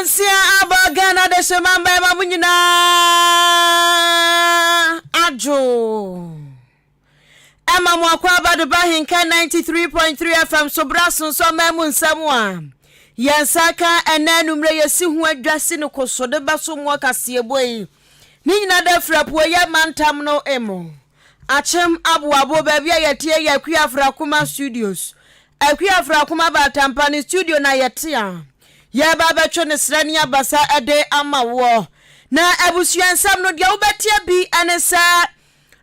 Nsia abɔ Ghana dehyema mmarima mo nyinaa adwo. Ɛma mo akɔ aba de ba Ahenka 93.3 FM so bra sonsɔ man mu nsɛm a yɛn nsa ka ɛnɛ anummerɛ yɛsi ho adwa si no koso de bɛso mo kaseɛbɔ yi. Ne nyinaa da firi apueeɛ mantam no mu. Akyem Aboabo baabi a yɛteɛ yɛ Akua Afrakoma Studios. Akua Afrakoma Baatampa ne studio na yɛte a yɛreba abɛtwe ne serɛ ne abasa de ama woɔ. Na abusua nsɛm no deɛ wobɛteɛ bi ne sɛ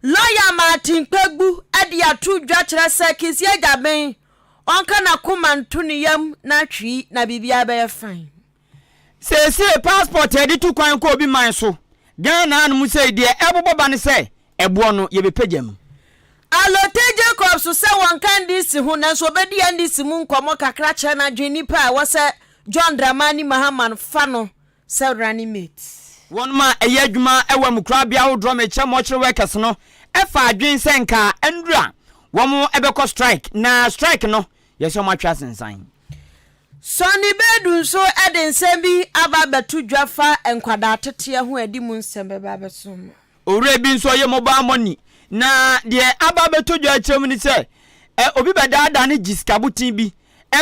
Lɔya Martin Kpegbu de ato dwa kyerɛ sɛ Kissi Agyabeng ɔnka n'akoma nto ne yam na atwi na biribiara bɛyɛ fine. Seesei passport a yɛde tu kwan kɔ obi man so, Ghana hanom sei, deɛ ɛbobɔ ba ne sɛ ɛboɔ no yɛbɛpagya mu. Allotey Jacobs sɛ wɔnka NDC ho nanso ɔbɛdi NDC mu nkɔmmɔ kakra kyerɛ n'adwene nipa a ɛwɔ sɛ John Dramani Mahama fa no sɛ running mate. Wɔnom a ɛyɛ adwuma wɔ amukorabea ahodoɔ mekyɛ mortuary workers no fa adwene sɛ nka nnura wɔn bɛkɔ strike na strike no yɛsɛ wɔn atwe asensan. Sonny Bedu nso de nsɛm bi aba abɛto dwa fa nkwadaa teteɛ ho a ɛde mu nsɛm bɛba abɛsom no. Owura bi nso ɔyɛ mobile money na deɛ aba abɛtɔ dwa akyerɛ mu ne sɛ obi bɛdaadaa no gye sika boten bi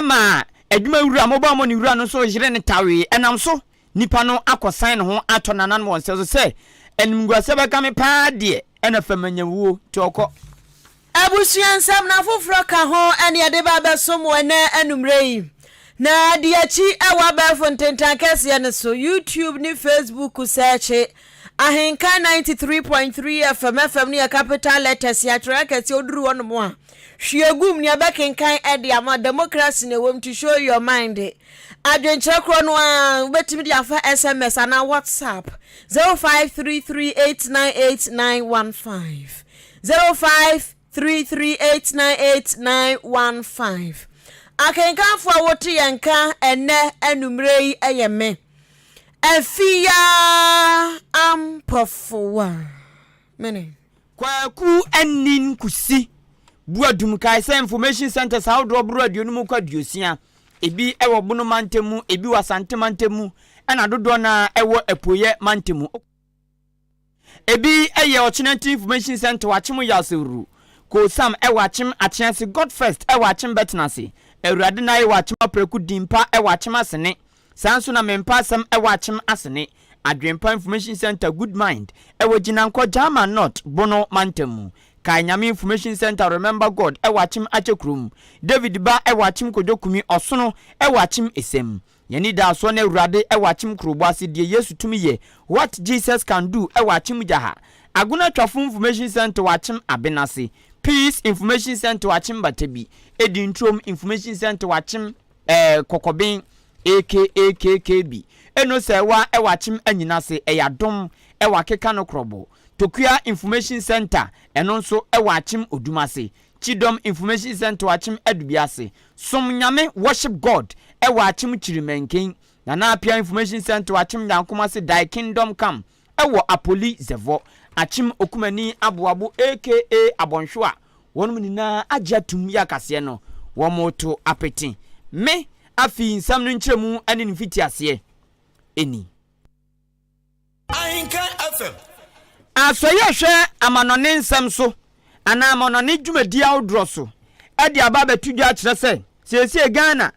ma adwuma wura mobile money wura no nso yere no tawee ɛnam so nipa no akɔsan ne ho atɔ nananom wɔn nsa so sɛ animguaseɛ bɛka me paa deɛ ɛna fam anya wuo nti ɔkɔ. Abusua nsɛm na afoforɔ ka ho ne yɛde ba abɛsom wo ɛnnɛ anummerɛ yi. Na di akyi wɔ abɛɛfo ntentan kɛseɛ no so, YouTube ne Facebook sɛɛkye Ahenka 93.3 FM, FM no yɛ capital letters, yɛatwerɛ akɛseɛ, woduru hɔ nom a, hwie gum nea ɛbɛkenkan de ama, democracy na ɛwɔ mu nti show your mind. Adwenkyerɛ korɔ no ara, wobɛtumi de afa SMS anaa WhatsApp 0533898915. 0533898915. Akenkanfo a wote yɛn nka ɛnnɛ anwummere yi yɛ me, Afia Ampɔfowa. Mene. Kwaku Anin Kusi Boadum kae sɛ information centres ahodoɔ boro aduonum kɔ aduosia, ebi wɔ Bono mantam mu, ebi wɔ Asante mantam mu, ɛna dodoɔ no ara wɔ Apueeɛ mantam mu. Ebi yɛ Ɔkyenanti Information Centre wɔ Akyem Yawsewuru, Koosam wɔ Akyem Akyease, God First wɔ Akyem Bɛtenase, Awurade Naye wɔ Akyem Apraku, Dimpa wɔ Akyem Asene, saa nso na Mempa Asɛm wɔ Akyem Asene, Adwenpa Information Centre, Good Mind wɔ Gyinankɔ, German North, Bono mantam mu, Kae Nyame Information Centre, Remember God wɔ Akyem Akyɛkurom, David Ba wɔ Akyem Kojo Kumi, Ɔsono wɔ Akyem Esem. Yɛn anidasoɔ ne Awurade wɔ Akyem Kurobo ase Deɛ Yesu Tumi Yɛ, What Jesus Can Do wɔ Akyem Gyaha, Agona Twafo Information Centre wɔ Akyem Abenase, Peace Information Centre wɔ Akyem Batabi, Edintrom Information Centre wɔ Akyem eh, Kɔkɔben, AKAKKB, Eno Sɛɛwa wɔ Akyem Anyinase, Ɛyɛ Adom wɔ Akeka no Krɔbo, Tokua Information Centre ɛno nso wɔ Akyem Odumase, Kyidɔm Information Centre wɔ Akyem Adubiase, Som Nyame, Worship God, wɔ Akyem Kyirimanken, Nana Appiah Information Centre wɔ Akyem Nyankomase, Thy Kingdom Come wɔ Apoli Zɛvɔ, Akyem Okumani Aboabo aka Abɔnhwewa, wɔnom nyinaa agye atum yɛ akaseɛ no, wɔreto apete. Me, afei nsɛm no nkyerɛmu ne ne mfitiaseɛ ni. Ahenkan FM. Asɔeɛ hwɛ amanɔne nsɛm so anaa amanɔne dwumadie ahodoɔ so de aba abɛto dwa akyerɛ sɛ seesei Ghana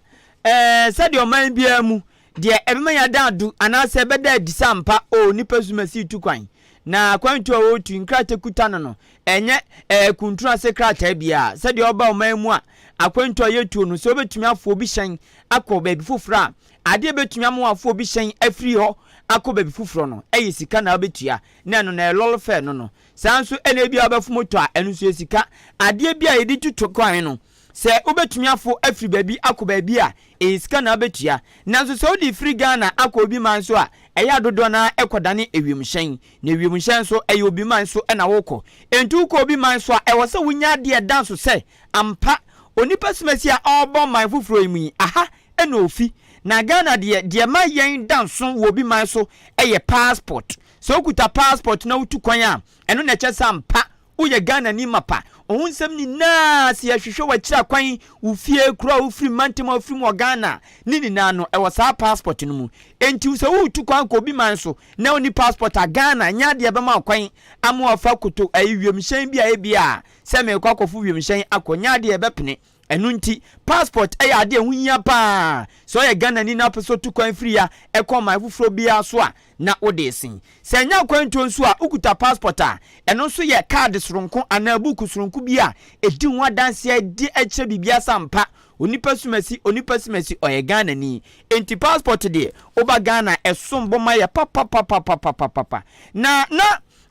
ɛɛ sɛdeɛ ɔman biara mu deɛ ɛbɛma yɛada ado anaasɛ ɛbɛda adi sɛ ampa o nipa sumasi tu kwan na akwantuo a ɔretu nkrataa kuta no no ɛnyɛ ɛɛ kuntunu ase krataa biara sɛdeɛ ɔba ɔman mu a akwantuo a yɛtuo no sɛ wobɛtumi afo obi hyɛn akɔ baabi foforɔ a Adeɛ a ɛbɛtumi ama w'afoɔ bi hyɛn afiri hɔ akɔ baabi foforɔ no, ɛyɛ sika na wobɛtua, na ɛno no ɛyɛ lɔre fare no no. Saa nso na ebia wobɛfo moto a, ɛno nso yɛ sika. Adeɛ bi a yɛde tutu kwan no, sɛ wobɛtumi afo afiri baabi akɔ baabi a, ɛyɛ sika na wobɛtua. Nanso sɛ wode firi Ghana akɔ obi man so a, ɛyɛ a dodoɔ no ara kɔdane ewiemhyɛn. Na ewiemhyɛn nso, ɛyɛ obi man so na worekɔ. Enti wokɔ obi man so a, ɛwɔ sɛ wonya adeɛ a ɛda nso sɛ, ampa, onipa simasi a ɔrebɔ man foforɔ yi mu yi, aha na ofi. Na Ghana deɛ, deɛ ɛma yɛn da nso wɔ obi man so yɛ passport. Sɛ wokuta passport na wotu kwan a, ɛno na ɛkyerɛ sɛ ampa woyɛ Ghanani mapa. Wo ho nsɛm nyinaa, sɛ yɛhwehwɛ w'akyiri akwan, wo fie, kuro a wofiri, mantam a wofiri mu wɔ Ghana, ne nyinaa no, ɛwɔ saa passport no mu. Enti sɛ woretu kwan kɔ obi man so na wonni passport a, Ghana nyɛ adeɛ a ɛbɛma wo kwan ama wafa koto ɛyi wiemhyɛn bi a ebia sɛ merekɔ akɔfo wiemhyɛn akɔ, nyɛ adeɛ a ɛbɛpene. Ɛno nti, passport yɛ adeɛ a ɛho hia pa ara. Sɛ woyɛ Ghanani na wopɛ sɛ wotu kwan firi ha kɔ ɔman foforɔ biara so a, na wode resen. Sɛ ɛnyɛ akwantuo nso a, wokuta passport a, ɛno nso yɛ kaade soronko anaa buuku soronko bi a ɛdi ho adanseɛ de kyerɛ biribiara sɛ ampa onipa sumasi, onipa sumasi, ɔyɛ Ghanani. Enti passport deɛ, woba Ghana a, ɛsom bo ma yɛ papapapapapapa. Na na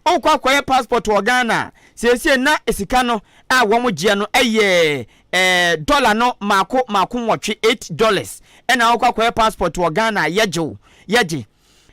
wokɔ akɔyɛ passport wɔ Ghana a, seesei na sika no a wɔgyeɛ no yɛ eh, dɔla no mako mako nwɔtwe, $8, ɛna wokɔ akɔyɛ passport wɔ Ghana a, yɛgye wo, yɛgye.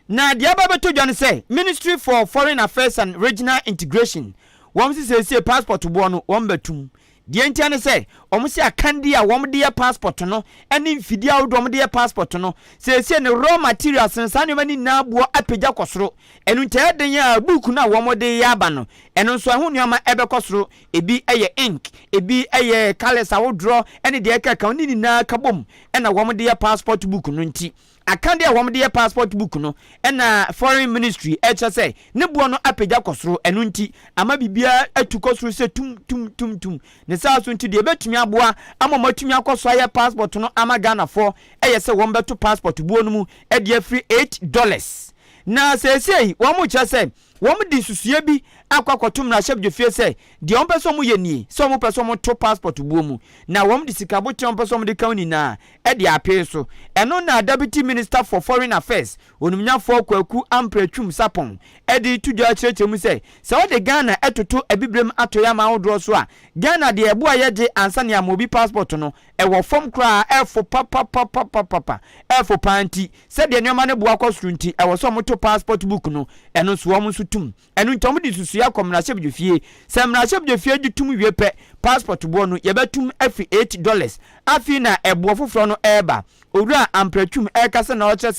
Na deɛ aba abɛtɔ dwa ne sɛ, Ministry for Foreign Affairs and Regional Integration, wɔn se seesei passport boɔ no, wɔn bɛtum. Deɛ ntia ne sɛ, wɔn se akandeɛ a wɔn de yɛ passport no ne mfidie ahodoɔ a wɔn de yɛ passport no, seesei no raw materials no, saa nneɛma no nyinaa boɔ apagya kɔ soro. Ɛno nti ɛyɛ den a book no a wɔn de reyɛ aba no, ɛno nso ɛho nneɛma ɛbɛkɔ soro. Ebi yɛ ink, ebi yɛ colours ahodoɔ ne deɛ ɛkeka ho, ne nyinaa ka bom na wɔn de yɛ passport book no nti. Akadeɛ a wɔde yɛ passport book no na foreign ministry ɛkyerɛ sɛ ne boɔ no apagya kɔ soro, ɛno nti ama biribiara atu kɔ soro sɛ tum tum tum tum. Ne saa so nti deɛ ɛbɛtumi aboa ama wɔatumi akɔ so ayɛ passport no ama Ghanafoɔ ɛyɛ sɛ wɔbɛto passport boɔ no mu de afiri $8. Na seesei wɔkyerɛ sɛ Wɔde nsusuiɛ bi akɔ akɔto mmarahyɛbdwafie sɛ deɛ wɔpɛ sɛ wɔyɛ nie, sɛ wɔpɛ sɛ wɔto passport boɔ mu, na wɔde sika boten a wɔpɛ sɛ wɔde ka ho nyinaa de apee so. Ɛno na Deputy Minister for Foreign Affairs, Onimnyafoɔ Kwaku Amprah-Twum Sarpong de reto dwa akyerɛkyerɛ mu sɛ, sɛ wode Ghana toto Abibirem Atɔeɛ aman ahodoɔ so a, Ghana deɛ ɛboɔ a yɛgye ansa na yɛama obi passport no, ɛwɔ fam koraa, ɛfo papapapapapa, ɛfo paa nti, Sɛdeɛ nneɛma no boa kɔ soro nti, ɛwɔ sɛ wɔto passport book no, ɛno nso wɔn nso tom. Ɛno nti wɔde nsusuiɛ akɔ mmarahyɛbdwafie. Sɛ mmarahyɛbdwafie gye tom wie pɛ, passport boɔ no, yɛbɛtom afiri $8. Afei na ɛboɔ foforɔ no reba. Owura Amprah-Twum rekasa na ɔkyerɛ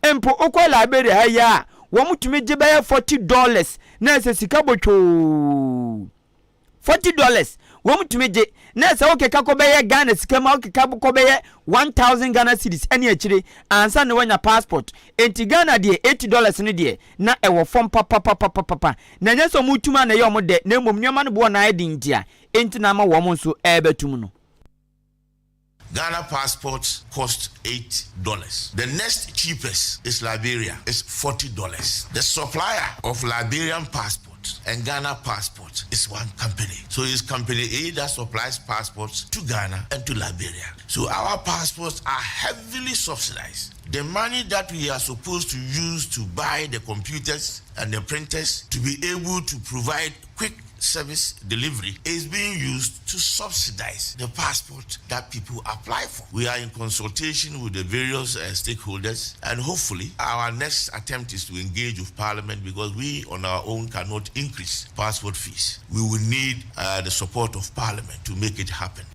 sɛ, mpo wokɔ Liberia ha yi ara a, wɔtumi gye bɛyɛ $40 na ɛsɛ sika botwoo. $40 wɔn tumi gye na sɛ wokeka kɔ bɛyɛ Ghana sika mu a wokeka kɔ bɛyɛ 1000 Ghana cedis ɛne akyire ansa na wanya passport. Enti Ghana deɛ $80 no deɛ na ɛwɔ fam papapapapapa. Na ɛnyɛ sɛ wɔn tum a na ɛyɛ wɔn dɛ na mmom nneɛma no boɔ na ayɛ den nti a enti na ama wɔn nso ɛrebɛtum no. Ghana passports cost $8. The next cheapest is Liberia, it's $40. The supplier of Liberian passport and Ghana passport is one company. So it's company A that supplies passports to Ghana and to Liberia. So our passports are heavily subsidized. The money that we are supposed to use to buy the computers and the printers to be able to provide quick service delivery is being used to subsidize the passport that people apply for. We are in consultation with the various stakeholders, and hopefully our next attempt is to engage with Parliament, because we on our own cannot increase passport fees. We will need the support of Parliament to make it happen.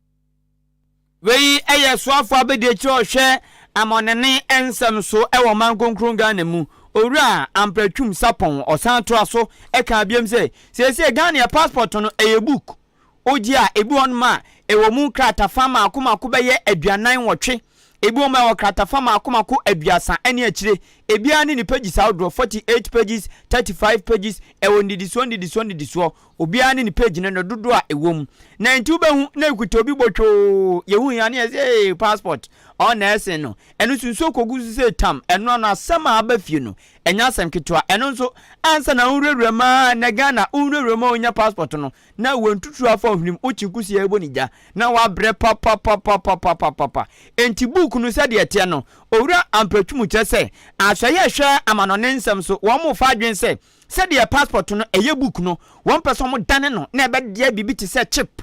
Wei yɛ soafoɔ abadiakyire a ɔhwɛ amɔnene nsɛm so wɔ ɔman kronkron Ghana mu, Owura Amprah-Twum Sarpong. Ɔsan toa so kaa biom sɛ, seesei Ghana yɛ passport no ɛyɛ book, wogye a ebi wɔ hɔnom a ɛwɔ mu kratafa mmaako mmaako bɛyɛ 48, ebi wɔ mu a ɛwɔ kratafa mmaako mmaako 30 ne akyire, ebiara ne ne pages ahodoɔ, 48 pages, 35 pages, ɛwɔ nnidisoɔ nnidisoɔ nnidisoɔ. Obiara ne ne page no no dodoɔ a ɛwɔ mu. Na nti wobɛhu na ɛkuta obi botwoo. Yɛhu yɛn ano yɛ sɛ ee passport ɔn na ɛsen no. Ɛno nso nsuo kɔgu so sɛ tam. Ɛno ano asɛm a aba fie no ɛnyɛ asɛm ketewa. Ɛno nso ansa na wowurawura mu ara nnɛ Ghana wowurawura mu a wonya passport no na wantuturu afa wo hwenem wokye kusie a ɛbɔ ne gya na wabrɛ papapapapapapapa. Enti book no sɛdeɛ ɛteɛ no Owura Ampratwum kyerɛ sɛ ahwɛyɛ hwɛ amanɔne nsɛm so wɔn refa adwene sɛ Sɛdeɛ passport no ɛyɛ book no, wɔn pɛ sɛ wɔn dane no na ɛbɛdeɛ biribi te sɛ chip.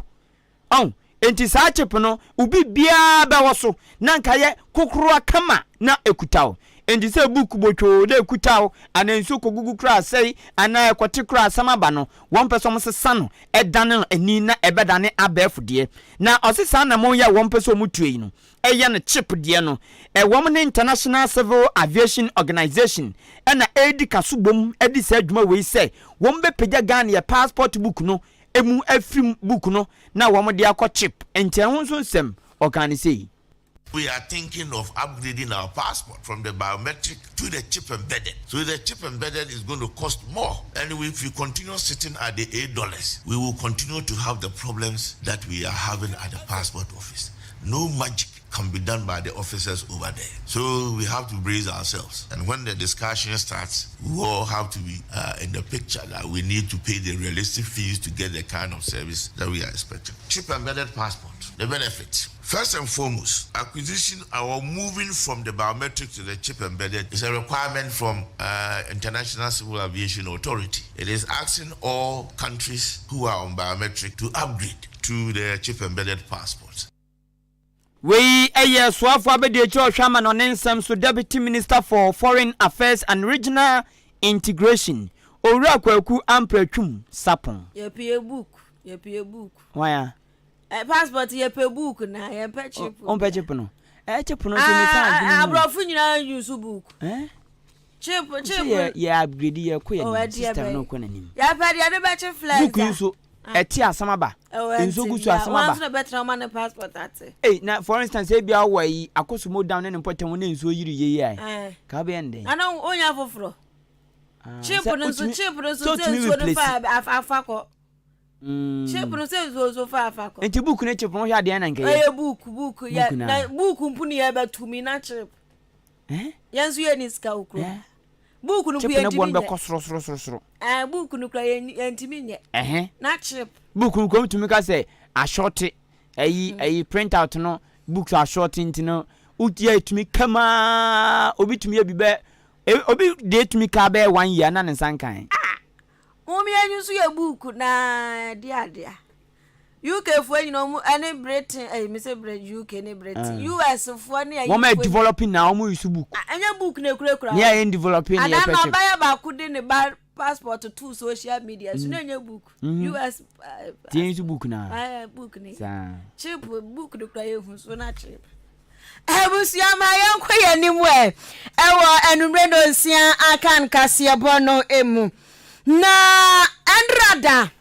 Ɔn, enti saa chip no, obi biara bɛwɔ so na nka yɛ kokoroa kama na ɛkuta wo. Enti sɛ book botwoo na ɛkuta wo, anaa nsuo kɔgugu koraa asɛe, anaa ɛkɔte koraa asɛm aba no, wɔn pɛ sɛ wɔn sesa no dane no ani na ɛbɛdane abɛɛfo deɛ. Na ɔse saa anammɔn yi a wɔn pɛ sɛ wɔn tue yi no, ɛyɛ no chip deɛ no, ɛwɔm ne International Civil Aviation Organization na ɛredi kaso bom di saa adwuma wei sɛ wɔn bɛpagya Ghana yɛ passport book no mu afiri book no na wɔn de akɔ chip nti ɛho nso nsɛm ɔkaa no sei. We are thinking of upgrading our passport from the biometric to the chip embedded. So the chip embedded is going to cost more. And if we continue sitting at the $8, we will continue to have the problems that we are having at the passport office. No magic can be done by the officers over there. So we have to brace ourselves. And when the discussion starts, we all have to be in the picture that we need to pay the realistic fees to get the kind of service that we are expecting. Chip embedded passport, the benefits. First and foremost, acquisition or moving from the biometric to the chip embedded is a requirement from International Civil Aviation Authority. It is asking all countries who are on biometric to upgrade to the chip embedded passports. Wei yɛ Soafo Abadiakyiri a ɔhwɛ Amanɔne Nsɛm so, Deputy Minister for Foreign Affairs and Regional Integration, Owura Kwaku Ampratwum Sarpong. Yɛpɛ yɛ book, yɛpɛ yɛ book. Hwan a? Eh, passport yɛpɛ book na yɛmpɛ chip. Ɔmpɛ chip no. Eh, chip no nso ne saa adwene mu. Aborɔfo nyinaa use book. Eh? Chip, chip. Yɛ yɛ upgrade yɛ kɔ yɛ system no kɔ n'anim. Yɛpɛ deɛ de bɛkye flex. Book yi nso. Ɛte asɛm aba. Nsuo gu so asɛm aba. Wɔn nso na bɛtena ɔma ne passport ate. Ei na for instance ebi awɔ ayi akɔsomo down ne ne mpɔtam ne nsuo yiri yie yie ayi. Ka bɛyɛ ne dɛn? Ana onya foforɔ. Ah, chip no nso chip no nso sɛ nsuo no fa afa kɔ. Chip no sɛ nsuo nso fa afa kɔ. Nti book ne chip no hwɛ adeɛ na nkɛyɛ. Ɛyɛ book book yɛ na book mpo ne yɛ bɛtumi na chip. Yɛn nso yɛ ni sika wɔ kurom. Book no Chip kura ne boɔ yɛntumi no nyɛ. bɛkɔ soro soro soro soro. Ɛɛ book no kura yɛn yɛntumi nyɛ. Ɛhɛn. Na chip. Book no kura tumi ka sɛ asɔɔte ɛyi ɛyi print out no books asɔɔte nti no wotia etumi kamaa obi tumi yɛ bi bɛ obi deɛ etumi ka bɛyɛ one year na ne nsa nkan. Ah! Mo mmienu nso yɛ book na ɛde adeɛ. UK foɔ nyina ɔmo ɛne Britain ɛyi mi sɛ Brit UK ne Britain US foɔ ne ɛyi Wɔn a developing na wɔn use book. Ɛnyɛ book na ekurakura wɔn. Ní a yɛn developing ni yɛ pɛ chip. Anaa ɔbaa baako de ne ba passport to social media so na ɛnyɛ book. US. Ti yɛn use book na. Ɛɛ book ni. Saa. Chip book de kura yɛ hu so na chip. Abusua ma yɛnkɔ yɛn anim ɛ ɛwɔ anumere no nsia aka nkaseɛbɔ no emu na ɛnrada.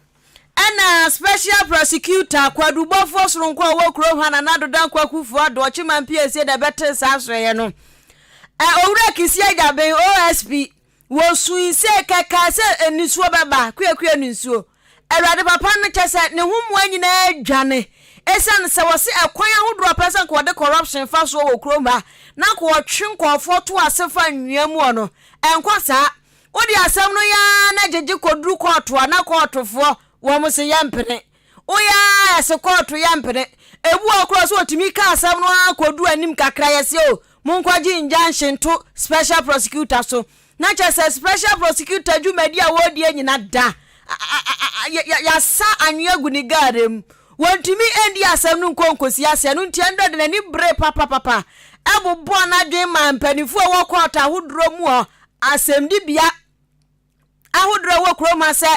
Ɛna Special Prosecutor kwadubɔfoɔ soronko a ɔwɔ kurom ha Nana Addo Dankwa Akufo Addo Ɔkyeman Piesie na ɛbɛtee saa asoɛeɛ no. Ɛ Owura Kissi Agyabeng, OSP, wɔsui sɛ kɛkɛ sɛ nisuo bɛba, kuakua nisuo. Awurade papa no kyɛ sɛ ne ho mmoa nyinaa adwane ɛsiane sɛ wɔse ɛkwan ahodoɔ a ɔpɛ sɛ nka wɔde corruption fa soɔ wɔ kurom ha na nka wɔtwe nkurɔfoɔ to ase fa nnua mu hɔ no, ɛnkɔ saa. Wode asɛm no yɛ ara na gyegye kɔduru kɔɔto a na kɔɔtofoɔ wɔn se yɛmpene. Woyɛ ara yɛse kɔɔto yɛmpene. Ebi wɔ hɔ koraa sɛ wɔtumi ka asɛm no ara kɔduru anim kakra yɛse o monkɔgye injunction nto special prosecutor so. Na kyerɛ sɛ special prosecutor dwumadi a wɔredie nyina da yɛasa anwea gu ne gaare mu. Wɔntumi ndi asɛm no nkɔ nkɔsi ase. Ɛno nti ɛno de n'ani bere papapapa ɛbobɔɔ n'adwene maa mpanimfoɔ a ɛwɔ kɔɔto ahodoɔ mu hɔ asɛmdibea ahodoɔ ɛwɔ kurom ha sɛ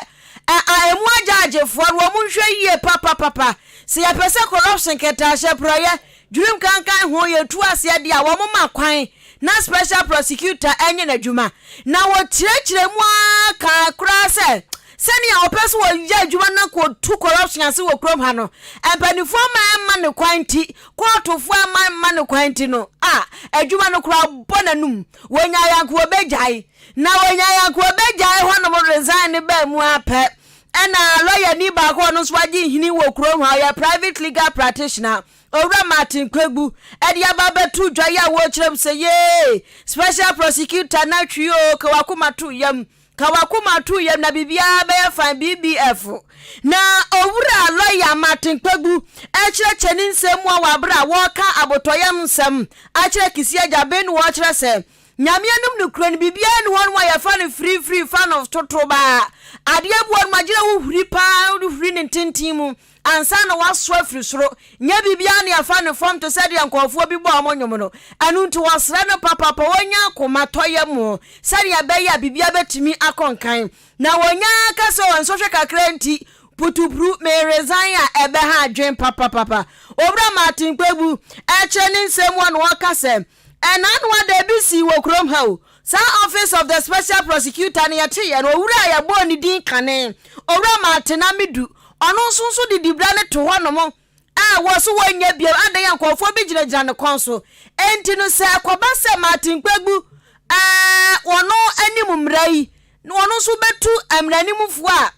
ɛ a emu agyaagyefoɔ no wɔn nhwɛ yie papapapa sɛ yɛpɛ sɛ corruption kɛtɛahyɛ porɔyɛ dwirim kankan ho yɛtu aseɛ deɛ a wɔn ma kwan na special prosecutor ɛnyɛ n'adwuma na wɔkyerɛkyerɛ mu ara kaa koraa sɛ sɛnea ɔpɛ sɛ wɔyɛ adwuma na kɔtu corruption ase wɔ kurom ha no mpanimfoɔ ma ɛmma ne kwan nti kɔɔtofoɔ ɛma mma ne kwan nti no a adwuma no koraa bɔ n'anum Wɔnyae anka wɔbɛgyae. Na wɔnyae anka wɔbɛgyae hɔnom resign no baa mu ara pɛ, ɛna lɔyani baako a ɔno nso agye nhini wɔ kurom ha, ɔyɛ private legal practitioner, Owura Martin Kpegbu, de aba abɛto dwa yi a wɔrekyerɛ mu sɛ yee, special prosecutor no atwi oo, ka w'akoma to yam, ka w'akoma to yam na biribiara bɛyɛ fine, BBF. Na Owura lɔya Martin Kpegbu rekyerɛkyerɛ ne nsɛm mu a wɔ abere a wɔreka abotɔyam nsɛm akyerɛ Kissi Agyabeng no wɔrekyerɛ sɛ Nyame anom nokorɛ no biribiara nni hɔ nom a yɛfa no free free fa no totobaa. Adeɛ bi wɔ nom a gyina wo huri paa wode huri ne ntenten mu ansa na woaso afiri soro. Nyɛ biribiara na yɛfa no fam te sɛ deɛ nkurɔfoɔ bi bɔ wɔn nnwom no. Ɛno nti wɔsrɛ no papaapa wɔnya akomatɔyam sɛdeɛ ɛbɛyɛ a biribiara bɛtumi akɔ nkan. Na wɔnya ka sɛ oh nsɔhwɛ kakra nti putupru me resign a ɛbɛha adwen papapapa. Owura Martin Kpebu ɛkyerɛ ne nsɛm mu a na ɔka sɛ ɛnaano ada bi sii wɔ kurom ha o. Saa Office of the Special Prosecutor no yɛteeɛ no owura a yɛbɔɔ ne din kane Owura Martin Amidu. ɔno nso nso de dibra no to hɔnom a wɔ so wɔnyɛ bio adɛn a nkurɔfoɔ bi gyinagyina ne kɔn so. Enti no sɛ ɛkɔba sɛ Martin Kpegbu ɛɛ wɔno anim mmara yi na wɔno nso bɛtu mmaranimfoɔ a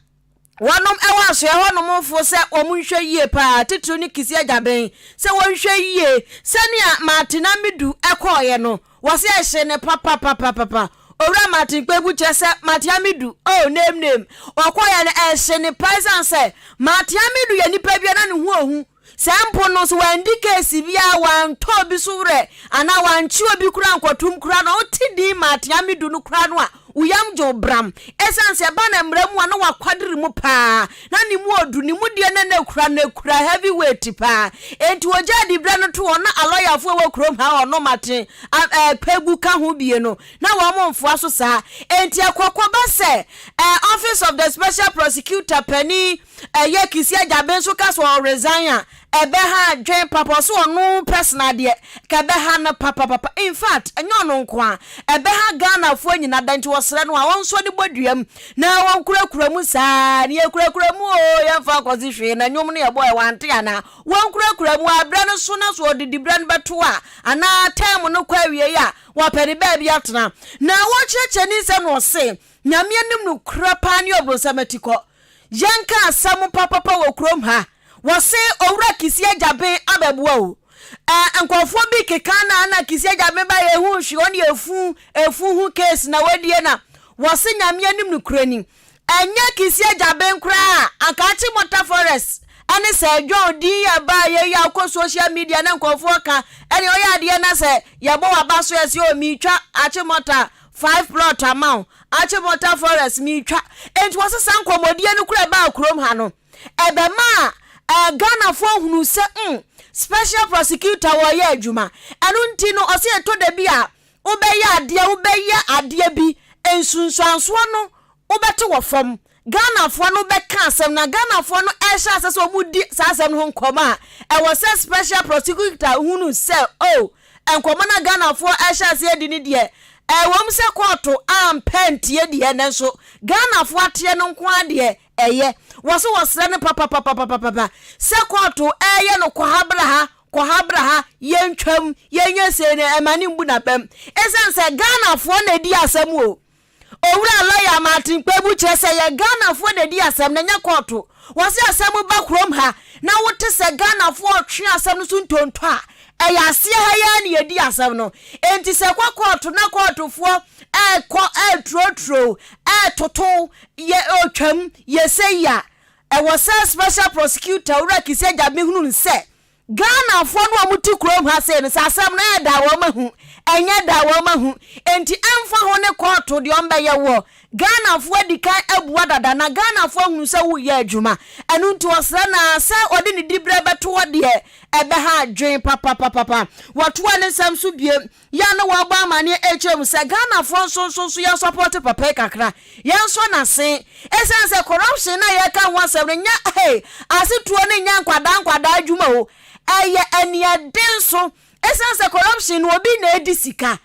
wɔnom ɛwɔ asoɛ hɔnom fo sɛ wɔn nhwɛ yie paa titiriw ne Kissi Agyabeng sɛ wɔnhwɛ yie sɛnea Martin Amidu ɛkɔɔeɛ no Wɔse ɛhye no papapapapa. Owura Martin Kpebu kyerɛ sɛ Martin Amidu, oh name name, ɔkɔeɛ no ɛhye no paa ɛsiane sɛ Martin Amidu yɛ nipa bi a na ne ho ohu. Sɛ mpo no sɛ wandi case biara, wantɔ obi so werɛ anaa wankye obi koraa ankɔtom koraa no a, wote din Martin Amidu no koraa no a, wo yam gye wo bram. Ɛsiane sɛ ɛba no mmara mu a na wakwadere mu paa, na ne mu ɔdu, ne mu deɛ na na ɛkura no ɛkura heavy weight paa. Enti wɔgyaa diberɛ no too hɔ na alɔyafoɔ a ɛwɔ kurom ha a ɔno Martin Kpebu ka ho bie no, na wɔn mfoa so saa. Enti ɛkɔkɔba sɛ Office of the Special Prosecutor panin Ɛyɛ Kissi Agyabeng nso ka sɛ ɔresign a, ɛbɛha adwen papa. Ɔse ɔno personal deɛ, nka ɛbɛha no papapapa. In fact, ɛnyɛ ɔno nko ara, ɛbɛha Ghanafoɔ nyina da nti wɔsrɛ no a ɔnsɔ ne bɔdua mu na wɔnkurakura mu saa. Ne yɛkurakura mu oo, yɛmfa nkɔse hwee na nnwom no yɛbɔɛ wante anaa? Wɔnkurakura mu, aberɛ no so na so ɔde diberɛ no bɛto a, anaa term no kɔ awiei a, wɔpɛ ne baabi atena. Na wɔkyerɛkyerɛ ne nsɛm na ɔse, Nyame anim nokorɛ paa ne ɔbronsam atikɔ. Yɛnka asɛm papapa wɔ kurom ha. Wɔse Owura Kissi Agyabeng abɛboa o. Eh, nkurɔfoɔ bi keka na na Kissi Agyabeng ba yɛhu hwee, ɔne efu, efu ho case na wadie na wɔse Nyame anim nokorɛ ni. Ɛnyɛ Kissi Agyabeng koraa a, anka Achimota Forest ɛne Sir John din yɛ baa yɛ yi a wokɔ social media na nkurɔfoɔ ka ɛne ɔyɛ adeɛ na sɛ yɛbɔ waba so yɛse o meretwa Achimota 5 plot ama wo Achimota Forest meretwa. Enti wɔse saa nkɔmmɔdie no koraa ɛbaa kurom ha no, ɛbɛmaa eh, Ghanafoɔ hunuu sɛ mm, special prosecutor wɔreyɛ adwuma. Ɛno nti no, ɔse ɛtɔ da bi a wobɛyɛ adeɛ, wobɛyɛ adeɛ bi, nsunsuansoɔ no wobɛte wɔ fam. Ghanafoɔ no bɛka asɛm na Ghanafoɔ no ɛhyɛ asɛ sɛ wɔn di saa asɛm no ho nkɔmmɔ a, ɛwɔ sɛ special prosecutor hunu sɛ oh, nkɔmmɔ no a Ghanafoɔ ɛhyɛ aseɛ di no deɛ, ɛwom sɛ kɔɔto ampɛ antie deɛ, nanso Ghanafoɔ ateɛ no nko ara deɛ ɛyɛ. Wɔ so wɔsrɛ no papapapapapa sɛ kɔɔto ɛreyɛ no kɔ ha bra ha, kɔ ha bra ha, yɛntwam, yɛnyɛ sei no, ɛma no mbu n'abam. Ɛsiane sɛ Ghanafoɔ na ɛdi asɛm o. Owura lɔya Martin Kpebu kyerɛ sɛ yɛ Ghanafoɔ na ɛdi asɛm na ɛnyɛ kɔɔto. Wɔse asɛm ba kurom ha na wote sɛ Ghanafoɔ retwe asɛm no so ntonto a, ɛyɛ aseɛ ha yi ara na yɛdi asɛm no. Enti sɛ ɛkɔ kɔɔto na kɔɔtofoɔ rekɔ returoturo, retoto, yɛ ɔtwam, yɛ sei a, ɛwɔ sɛ Special Prosecutor Owura Kissi Agyabeng hunu no sɛ Ghanafoɔ no a wɔte kurom ha sei no, sɛ asɛm no ɛyɛ da a wɔn ahu, ɛnyɛ da a wɔn ahu. Enti ɛmfa ho ne kɔɔto deɛ wɔbɛyɛ woɔ, Ghanafoɔ adi kan abua dada na Ghanafoɔ ahunu sɛ woreyɛ adwuma. Ɛno nti ɔsrɛ no ara sɛ ɔde ne diberɛ bɛto hɔ deɛ ɛbɛha adwene papapapapa. Wɔtoa ne nsɛm so bio Yɛ a na wɔabɔ amaneɛ ɛrekyerɛ mu sɛ Ghanafoɔ nso nso nso yɛn sɔpɔte papa yi kakra, yɛn nsɔ n'ase. Ɛsiane sɛ corruption no a yɛreka ho asɛm no nyɛ hey, asetuo no nyɛ nkwadaa nkwadaa adwuma o, ɛyɛ aniɛden so. Ɛsiane sɛ corruption no obi na ɛdi sika,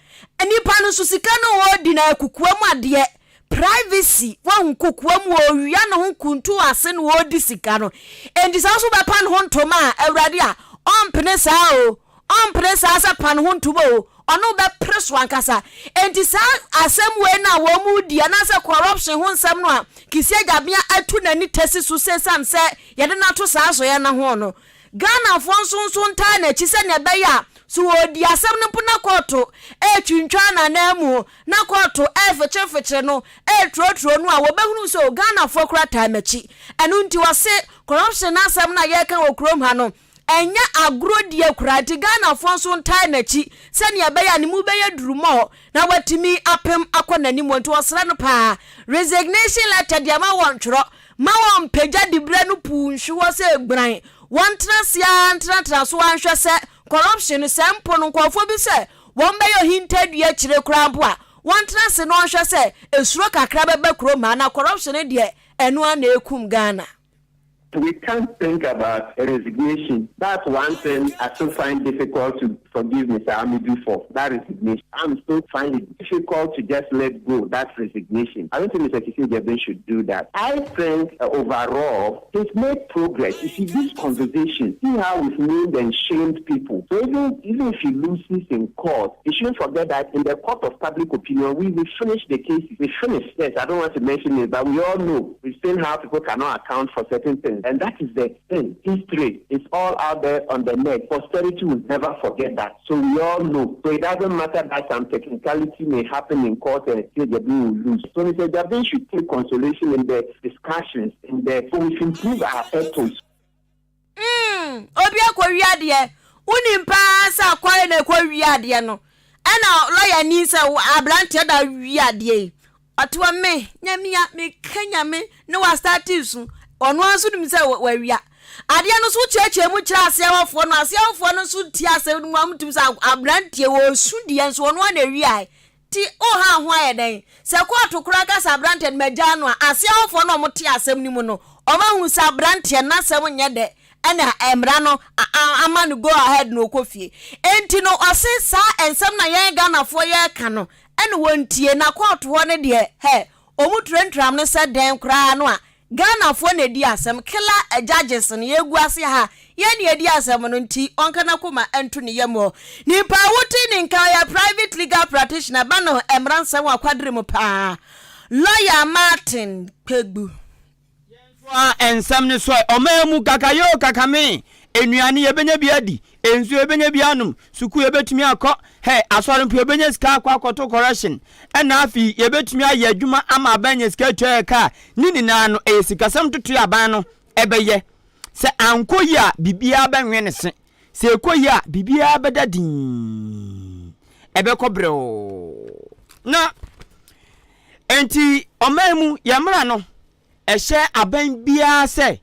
nipa no nso sika no ɔredi no ɛyɛ kokoa mu adeɛ. Privacy, wahu kokoa mu ɔwia ne ho kuntu ase na ɔredi sika no. Enti sɛ wo nso wobɛpa ne ho ntoma a, Awurade a, ɔmpene saa o. Ɔmpene saa sɛ pa ne ho ntoma o, ɔne wo bɛpere so ankasa. Enti saa asɛm wei no a wɔredi anaasɛ corruption ho nsɛm no a Kissi Agyabea atu n'ani tasi so sɛ esiane sɛ yɛde no ato saa asɔeɛ no ho no, Ghanafoɔ nso nso ntaa n'akyi sɛdeɛ ɛbɛyɛ a sɛ wɔredi asɛm no mpo na kɔɔto retwintwan n'ananmu na kɔɔto refekyerefekyere no, returoturo no a, wɔbɛhunu sɛ o, Ghanafoɔ koraa taa m'akyi. Ɛno nti wɔse corruption no asɛm no a yɛreka wɔ kurom ha no, Ɛnyɛ agorɔ die koraa nti Ghanafoɔ nso ntae n'akyi sɛnea ɛbɛyɛ a ne mu bɛyɛ duru mɔɔ na watumi apem akɔ n'anim nti wɔsrɛ no paa. Resignation letter deɛ ma wɔntwerɛ, ma wɔmpagya diberɛ no puu nhwe hɔ sɛ gburan. Wɔntena ase ara ntenatena so ara nhwɛ sɛ corruption no sɛ mpo no nkurɔfoɔ bi sɛ wɔbɛyɛ ɔhintadua akyire koraa mpo a wɔntena ase na wɔnhwɛ sɛ esuro kakra bɛba kurom ha na corruption no deɛ ɛno ara na ɛkum Ghana. We can't think about a resignation. That's one thing I still find difficult to forgive Mr. Amidu for, that resignation. I'm still finding it difficult to just let go that resignation. I don't think Mr. Kissi Agyebeng should do that. I think overall, he's made progress. You see, this conversation, see how we've named and shamed people. So even, even if he loses in court, he shouldn't forget that in the court of public opinion, we, we finished the case. We finished. Yes, I don't want to mention it, but we all know. We've seen how people cannot account for certain things. And that is the thing. History is all out there on the net. Posterity will never forget that. So we all know. So it doesn't matter that some technicality may happen in court and still Agyebeng will lose. So Mr. Agyebeng should take consolation in the discussions, in the so we should improve our ethos. Obi akɔwie adeɛ. Wonim paa sɛ akware na ɛkɔwie adeɛ no. Ɛna lɔyani sɛ aberanteɛ da wie adeɛ yi. Ɔte hɔ me nyame a meka nyame ne wastate su. Ɔno ara nso nim sɛ wawia. Adeɛ no nso wokyerɛkyerɛ mu kyerɛ aseɛ hɔfoɔ no aseɛ hɔfoɔ no nso tie asɛm no mu a wɔtumi sɛ aberanteɛ wɔsu deɛ nso ɔno ara na awiae. Nti woha ho ayɛ dɛn? Sɛ kɔɔto koraa ka sɛ aberanteɛ no magyaa no a, aseɛ hɔfoɔ no a wɔte asɛm no mu no wɔahu sɛ aberanteɛ no n'asɛm nyɛ dɛ ɛna mmara no ama no go ahead na ɔkɔ fie. Enti no ɔse saa nsɛm na yɛn Ghanafoɔ yɛreka no ɛna wɔntie na kɔɔto hɔ no deɛ hɛ ɔmu turanturam no sɛ dɛn koraa no a Ghanafoɔ na ɛdi asɛm killer judges no yɛgu ase ha yɛn na yɛdi asɛm no nti ɔnka n'akoma nto ne yam hɔ. Nipa a wote ne nka ɔyɛ private legal practitioner ba no mmara nsɛm wɔ akwadere mu paa Lawyer Martin Kpegbu. Yɛntoa nsɛm no so ɛ. Ɔman mu kakayɛ o kakame, nnuane yɛbɛnya bi adi, nsuo yɛbɛnya bi anom, sukuu yɛbɛtumi akɔ, hɛ, asɔre mpo yɛbɛnya sika akɔ akɔto correction, ɛna afei yɛbɛtumi ayɛ adwuma ama aban anya sika atua yɛ ka a, ne nyinaa no ɛyɛ sikasɛm ntotoeɛ a aban no ɛbɛyɛ. Sɛ ankɔ yie a, biribiara bɛnwe ne se. Sɛ ɛkɔ yie a, biribiara bɛda dinn, ɛbɛkɔ brɛoo. Na enti ɔman mu yɛn mmara no ɛhyɛ aban biara sɛ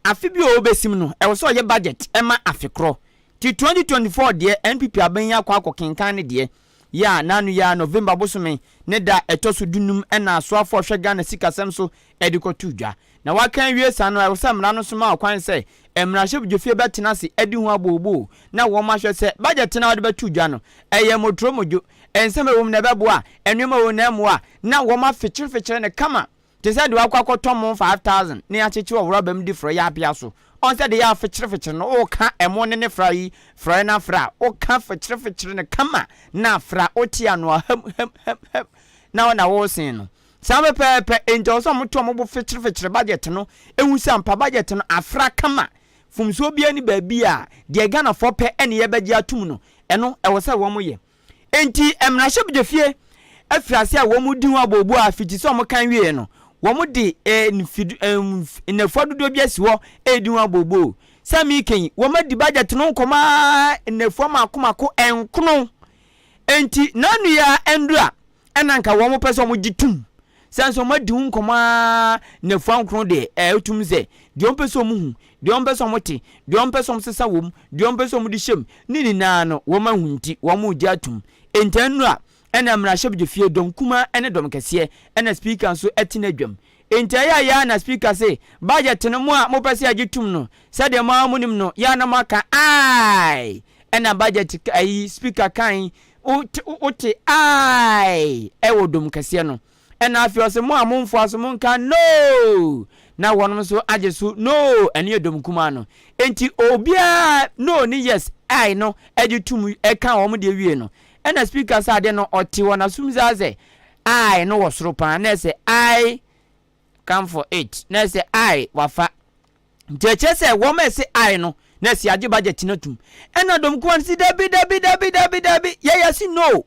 afe bi a ɔbɛsim no, ɛwɔ sɛ ɔyɛ budget ma afe korɔ. Nti 2024 deɛ NPP aban yi akɔ akɔkenkan ne deɛ yɛ a n'ano yi ara November bosome ne da a ɛtɔ so dunum na asoafoɔ a ɔhwɛ Ghana sikasɛm so de kɔtoo dwa. Na waka awie saa no, ɛwɔ sɛ mmara no nso ma ɔkwan sɛ mmarahyɛbdwafie bɛtena ase adi ho abooboo na wɔahwɛ sɛ budget no a wɔde bɛto dwa no, ɛyɛ motoromodwo, nsɛm a ɛwɔ mu no ɛbɛboa, nneɛma a ɛwɔ mu no ɛmmoa, na wɔafekyerefekyere no kama te sɛ deɛ wakɔ akɔtɔ mo 5000 na yɛakyekye wɔ rɔba mu de frɔeɛ apea so. Ɔn sɛ deɛ yɛafekyerefekyere no, woka ɛmo ne ne fra yi, frɔeɛ no afra a, woka fekyerefekyere no kama na afra, wote ano a ham ham ham ham na wo na woresen no. Saa pɛpɛɛpɛ, enti ɛwɔ sɛ wɔto wɔn bo fekyerefekyere budget no, hu sɛ ampa budget no afra kama, mfomsoɔ biara nni baabi a, deɛ Ghanafoɔ pɛ ne yɛbɛgye atom no, ɛno ɛwɔ sɛ wɔyɛ. Enti mmarahyɛbadwafie afiri ase a wɔredi ho abooboo a fiti sɛ wɔkan wieɛ no, wɔde mfe nnafua dodoɔ bi asi hɔ redi ho abooboo. Sɛ mereka yi, wɔadi budget no nkɔmmɔ ara nnafua mmaako mmaako nkono. Enti n'ano yi ara nnuru a ɛna nka wɔn pɛ sɛ wɔgye tom sɛ nso wɔadi ho nkɔmmɔ ara nnafua nkron deɛ, ɛɛ wotum sɛ deɛ wɔpɛ sɛ wɔhu, deɛ wɔpɛ sɛ wɔte, deɛ wɔpɛ sɛ wɔsesa wɔ mu, deɛ wɔpɛ sɛ wɔde hyɛ mu, ne nyinaa no wɔn ahu nti wɔregye atom. Enti ɛno a ɛna mmarahyɛbadwafie dɔm kumaa ne dɔm kɛseɛ ɛna speaker nso te n'adwam. Enti ɛyɛ a yɛ ara na speaker se budget no mo a mopɛ sɛ yɛgye tom no sɛdeɛ mo ara monim no yɛ ara na moaka aye ɛna budget ayi speaker kan wote wote ae ɛwɔ dom kɛseɛ no ɛna afei ɔse mo a momfoa so monka no na wɔnom nso agye so no ɛno yɛ dom kumaa no enti obiara no ne yes ae no ɛgye tum ɛka wɔn deɛ wie no ɛna speaker sɛ adeɛ no ɔte wɔ n'asom saa sɛ ae no wɔ soro paa na ɛsɛ ae come for it na ɛsɛ ae wafa Nti ɛkyerɛ sɛ wɔn a ɛse ae no na ɛse agye budget no atum. Ɛna dɔm kumaa no se dabi dabi dabi dabi dabi yɛ yɛse no.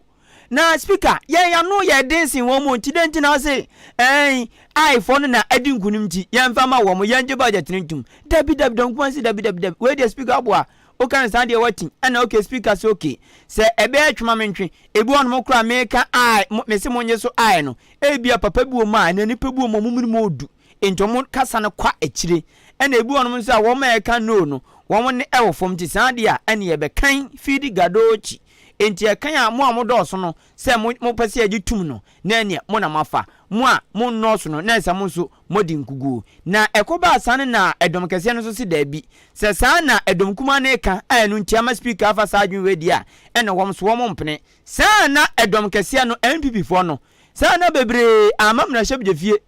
Na speaker yɛn ano yɛ den sen wɔn o nti dɛn nti na ɔse ɛn ae foɔ no na adi nkunim nti yɛnfa ma wɔn yɛngye budget no ntum. Dabi dabi dɔm kumaa no se dabi dabi dabi wei deɛ speaker aboa woka no saa deɛ wati ɛna okay speaker se okay sɛ ɛbɛyɛ twema mentwe ebi wɔ nom koraa meka ae mese monnye so ae no ebia papa bi wɔ mu a ɛna nipa bi wɔ mu a wɔn mu no mu ɔdu Enti wɔn kasa no kɔ akyire. Ɛna ebi wɔnom nso a wɔn a ɛka no no, wɔn nne ɛwɔ fam. Nti saa deɛ a, ɛne yɛbɛkan fidi gadoochi. Enti ɛkan a mo a modɔɔso no sɛ mo mopɛ sɛ yɛgye tum no, na ɛneɛ mo na moafa. Mo a monnɔɔso no, na ɛsɛ mo nso modi nkoguo. Na ɛkɔbaa saa no na ɛdɔm kɛseɛ no nso se daabi. Sɛ saa na ɛdɔm kumaa no reka a ɛno nti ama Speaker afa saa adwene wei deɛ a, ɛna wɔn nso wɔn mpene. Saa na ɛdɔm kɛseɛ no, NPP foɔ no, saa na bebree amma mmarahyɛbdwafie.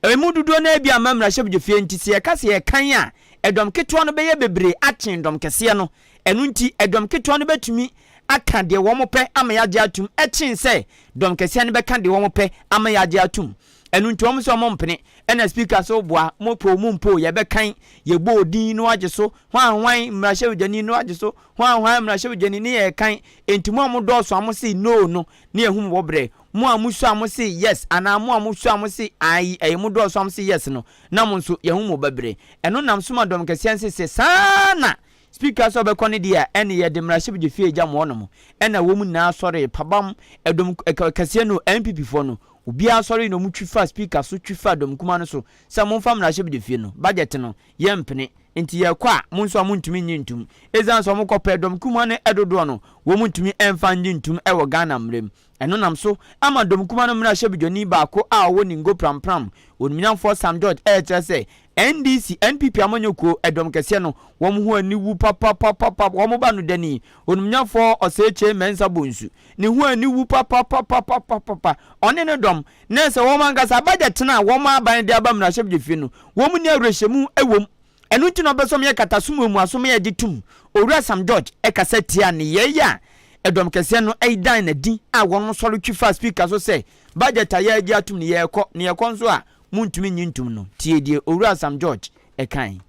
Emu dodoɔ no ara bi amma mmarahyɛbdwafie nti sɛ yɛka sɛ yɛkan a, ɛdɔm ketewa no bɛyɛ bebree akyen dɔm kɛseɛ no. Ɛno nti ɛdɔm ketewa no bɛtumi aka deɛ wɔn pɛ ama yɛagye atum kyen sɛ dɔm kɛseɛ no bɛka deɛ wɔn pɛ ama yɛagye atum. Ɛno nti wɔn sɛ wɔn mpene. Ɛna speaker sɛ woboa, mo pɛ o mo mpɛ o yɛbɛkan, yɛbɔ odin na wagye so, hwan hwan mmarahyɛbadwani na wagye so, hwan hwan mmarahyɛbadwani ne yɛrekan. Enti mo a mo dɔɔso a mo se no no ne yɛhu mo bɔ brɛ. Mo a mo sua a mo se yes anaa mo a mo sua a mo se ae ɛyɛ mo dɔɔso a mo se yes no na mo nso yɛhu mo bɔ brɛ. Ɛno nam so ma dɔm kɛseɛ nse sɛ saa na Speaker sɛ ɔbɛkɔ no deɛ a ɛne yɛde mmarahyɛbadwafie agya mo hɔnom. Ɛna wɔn nyinaa sɔree pabam ɛdɔm kɛseɛ no NPP foɔ no obiara sɔree na wɔn twi faa speaker so twi faa dɔm kumaa no so sɛ momfa mmarahyɛbadwafie no budget no yɛmpene nti yɛkɔ a mo nso a montumi nnye ntum ɛsiane sɛ wɔn kɔpɛ dɔm kumaa no dodoɔ no wɔn ntumi mfa nnye ntum wɔ Ghana mmerɛ mu. Ɛno nam so ama dɔm kumaa no mmarahyɛbadwani baako a ɔwɔ Ningo Prampram, Onimnyamfoɔ Sam George rekyerɛ sɛ NDC, NPP amanyɔkuo, ɛdɔm kɛseɛ no, wɔn ho aniwu papapapapa, wɔn ba no dani, Onimnyamfoɔ Osei Kyei Mensah Bonsu, ne ho aniwu papapapapapapa, ɔne ne dɔm, na sɛ wɔn ankasa budget no a wɔn aban de aba mmarahyɛbadwafie no, wɔn nni awerɛhyɛmu wɔ mu. Ɛno nti na ɔpɛ sɛ ɔyɛ kataso muamuaso ma yɛgye tom. Owura Sam George kasa tiaa nneyɛe yi a ɛdɔm kɛseɛ no dan no adi a wɔn sɔre twi faa speaker so sɛ budget a yɛagye atom no yɛrekɔ na yɛkɔ nso a montumi nnye ntom no. Tie deɛ Owura Sam George kae.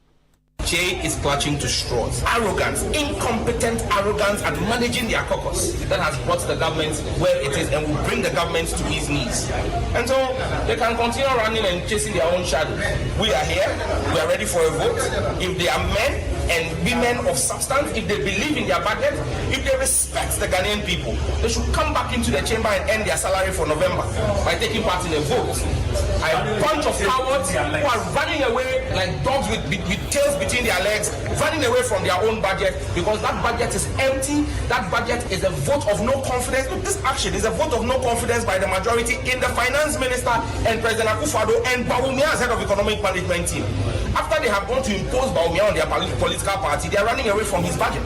Jay is clutching to straws. Arrogance, incompetent arrogance at managing their caucus that has brought the government where it is and will bring the government to his knees. And so they can continue running and chasing their own shadows. We are here, we are ready for a vote. If they are men and women of substance, if they believe in their budget, if they respect the Ghanaian people, they should come back into the chamber and end their salary for November by taking part in a vote. A bunch of cowards who are running away like dogs with, with, with tails between their legs, running away from their own budget because that budget is empty. That budget is a vote of no confidence. Look, this action is a vote of no confidence by the majority in the finance minister and President Akufo-Addo and Bawumia as head of economic management team. After they have gone to impose Bawumia on their political party, they are running away from his budget.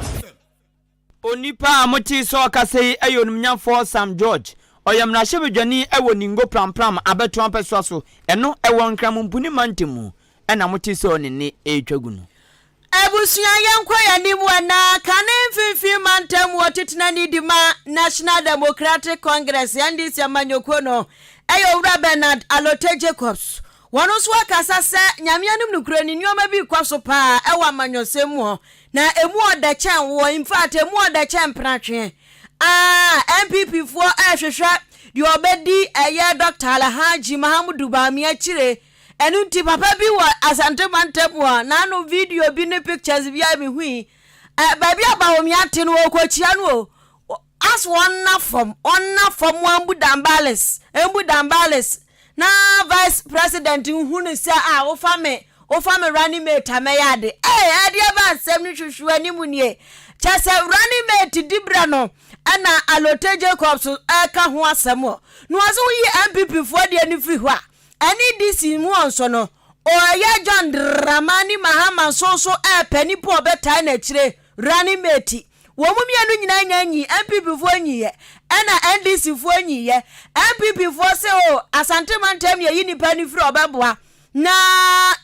Onipa a motee sɛ ɔkasa yi yɛ Onimnyamfoɔ Sam George. Ɔyɛ mmarahyɛbadwani wɔ Ningo Prampram abɛtoa mpɛsoa so, ɛno ɛwɔ Nkramompuni mantam mu ɛna motee sɛ ɔne nne retwa gu no. Abusua yɛnkɔ yɛn anim ɛna kane mfimfini mantam wɔ titenani di ma National Democratic Congress, NDC, amanyɔkuo no ɛyɛ Owura Bernard Allotey Jacobs. Wɔn nso akasa sɛ Nyame anim nokorɛ ni nneɛma bi rekɔ so paa ɛwɔ amanyɔsɛm mu hɔ na ɛmu ɔdɛ kyɛn woɔ, in fact ɛmu ɔdɛ kyɛn mpenatweɛ. Ah, NPP foɔ ɛrehwehwɛ deɛ ɔbɛdi ɛyɛ Dr. Alhaji Mahamudu Bawumia akyire. Ɛno nti papa bi wɔ Asante mantam hɔ, n'ano video bi ne pictures bi a mehui. Eh, baabi a Bawumia te no wɔkɔkyia no o. As wɔnna fam, ɔnna fam ambu dambales, ambu dambales. Na vice president nhu no sɛ a wofa me, wofa me running mate a mɛyɛ ade. Ee, ɛdeɛ ba asɛm no hwehwɛ anim nie. Kyɛ sɛ running mate dibrɛ no ɛna Alote Jacobs ɛka ho asɛm o. Na wɔse woyi NPP foɔ deɛ no firi hɔ a, ɛne DC mu nso no, ɔyɛ John Dramani Mahama nso so ɛɛpɛ nipa ɔbɛtae n'akyire running mate. Wɔn mu mmienu nyinaa nya nyi, NPP foɔ nyiiɛ, ɛna NDC foɔ nyiiɛ. NPP foɔ se o, Asante mantam yɛyi nipa no firi ɔbɛboa. Na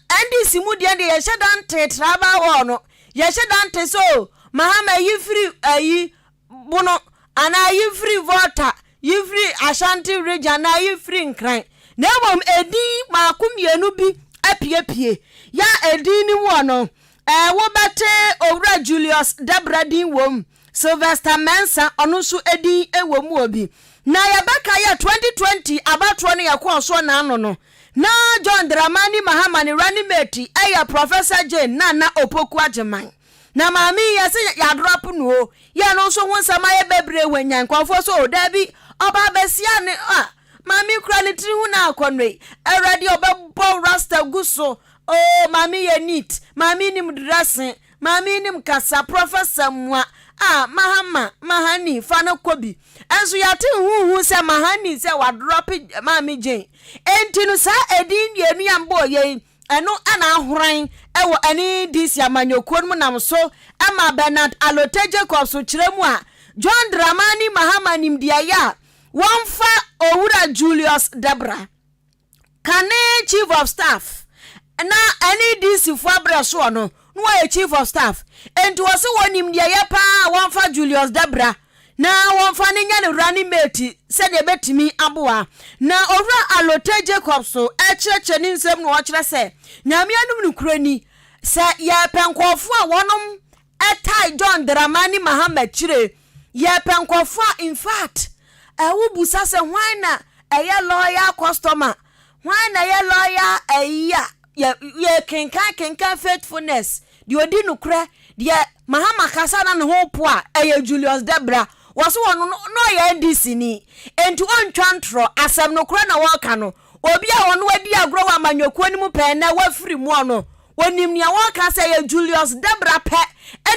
NDC mu deɛ deɛ yɛhyɛ da nte tribal war no, yɛhyɛ da nte sɛ o, Mahama yi firi ayi Bono, anaa yi firi Volta, yi firi Ashanti region, anaa yi firi Nkran. Na mmom edin maako mmienu bi apiepie. Yɛ a edin no mu wɔ no, Ɛɛ, wobɛte Owura Julius Debra din wom, Sylvester Mensah, ɔno nso din wɔ mu wɔ bi. Na yɛbɛkae a 2020 abatoɔ no yɛkɔɔ soɔ n'ano no, na John Dramani Mahama ne running mate yɛ Professor Jane Nana Opoku Agyemang. Na maame yi yɛse yɛadrop no o, yɛ no nso ho nsɛm ayɛ bebree wanyan nkurɔfoɔ sɛ o daabi, ɔbaa bɛsia ne a, maame yi kura ne tiri ho na akɔnnɔ yi, Awurade ɔbɛbɔ rasta gu so. Oh maame yɛ neat, maame nim dressing, maame nim kasa, professor mua. Ah Mahama Mahani fa no kɔ bi. Nso yɛate huhu sɛ Mahani sɛ wadrɔpe Maame Jane. Enti no saa edin mmienu yi a mebɔɔ yɛ yi, ɛno na ahoran wɔ NDC amanyɔkuo no mu nam so ma Bernard Allotey Jacobs kyerɛ mu a John Dramani Mahama nim deɛ ɛyɛ a wɔmfa Owura Julius Debrah Kane Chief of Staff na NEDC foɔ abrɛ soɔ no na wɔyɛ Chief of Staff enti wɔse wɔnim deɛ ɛyɛ paa a wɔmfa Julius Dabra na wɔmfa no nyɛ ne running mate sɛdeɛ ɛbɛtumi aboa. Na Owura Allotey Jacobs so ɛkyerɛkyerɛ ne nsɛm na ɔkyerɛ sɛ Nyame anom nokorɛ ni sɛ yɛpɛ nkurɔfoɔ a wɔnom ɛtae John Dramani Mahama kyire yɛpɛ nkurɔfoɔ a infact wo busa sɛ hwan na ɛyɛ loyal customer hwan na ɛyɛ loyal ayi a yɛ yɛ kenkan kenkan faithfulness deɛ ɔdi nokorɛ deɛ Mahama kasa na ne ho po a ɛyɛ Julius Debra wɔ so wɔn no na ɔyɛ NDC ni enti ɔntwa ntorɔ asɛm nokorɛ na wɔka no obi a ɔno adi agorɔ wɔ amanyɔkuo no mu pɛn na wafiri mu ɔno Onim nea wɔreka sɛ ɛyɛ Julius Debrah pɛ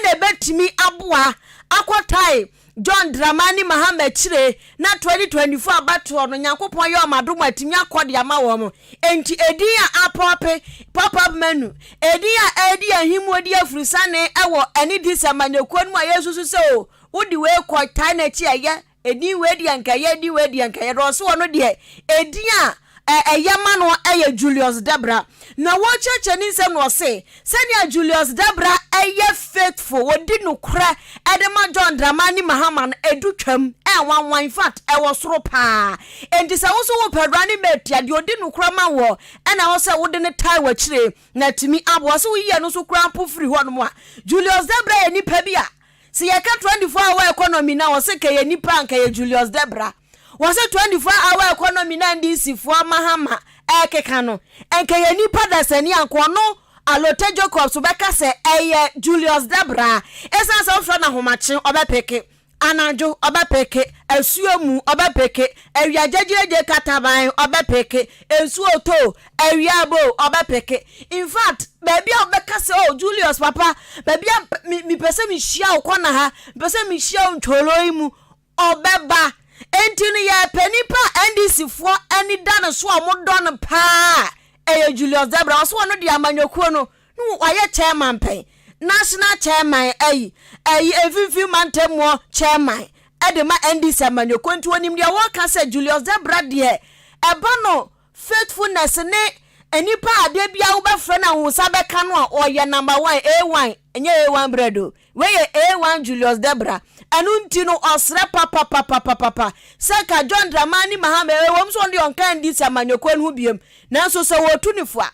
na ɛbɛtumi aboa akɔtae John Dramani Mahama akyire na 2024 abatoɔ no Nyankopɔn yɛ wɔn adom a atumi akɔ de ama wɔn. Enti edin a apɔpe, pop up menu, edin a ɛredi ahimmuo di afurusane wɔ ɛne di sɛ amanyɔkuo no mu a yɛsusu sɛ o wode wei kɔ tae n'akyi a ɛyɛ Edin wei deɛ nka ɛyɛ, edin wei deɛ nka ɛyɛ. Na ɔse ɔno deɛ edin a ɛyɛ ma no yɛ Julius Debra. Na wɔrekyerɛkyerɛ ne nsɛm na ɔse sɛnea Julius Debra yɛ faithful, ɔdi nokorɛ de ma John Dramani Mahama no, ɛdu twam, ɛnwanwa, in fact ɛwɔ soro paa. Enti sɛ wo nso wopɛ running mate a, deɛ ɔdi nokorɛ ma woɔ ɛna ɛwɔ sɛ wode no tae w'akyire na atumi aboa. Ɔse woyi ɛno nso koraa mpo firi hɔnom a, Julius Debra yɛ nipa bi a Sɛ yɛka 24 hour economy no a wɔse nka yɛ nipa a nka yɛ Julius Debra. Wɔse 24 hour economy no a NDC foɔ Mahama ɛɛkeka no nka yɛ nipa dasani a nka ɔno Allotey Jacobs bɛka sɛ ɛyɛ Julius Debra. Ɛsiane sɛ wofrɛ no ahomakye ɔbɛpeke, anadwo ɔbɛpeke, asuo mu ɔbɛpeke, awia gyegyeregye kataban ɔbɛpeke, nsuo retɔ o, awia rebɔ o ɔbɛpeke. Infact baabi a wobɛka sɛ oh Julius papa baabi a mepɛ sɛ mehyia wo kɔna ha, mepɛ sɛ mehyia wo ntwoloo yi mu, ɔbɛba. Enti no yɛpɛ nipa a NDC foɔ ani da no so a wɔdɔ no paa ɛyɛ Julius Debra. Ɔsɛ ɔno deɛ amanyɔkuo no no wayɛ chairman pɛn, national chairman ayi ayi mfimfini mantamuo chairman ɛde ma NDC amanyɔkuo nti onim deɛ wɔka sɛ Julius Debra deɛ ɛba no Faithfulness ne nipa a adeɛ biara wobɛfrɛ no a wo nsa bɛka no a ɔyɛ number one, A1, ɛnyɛ A1 bread o, wei yɛ A1 Julius Debra. Ɛno nti no ɔsrɛ papapapapapa sɛ nka John Dramani Mahama, ɛwom sɛ ɔno deɛ ɔnka NDC amanyɔkuo no ho biom, nanso sɛ wɔtu no fo a,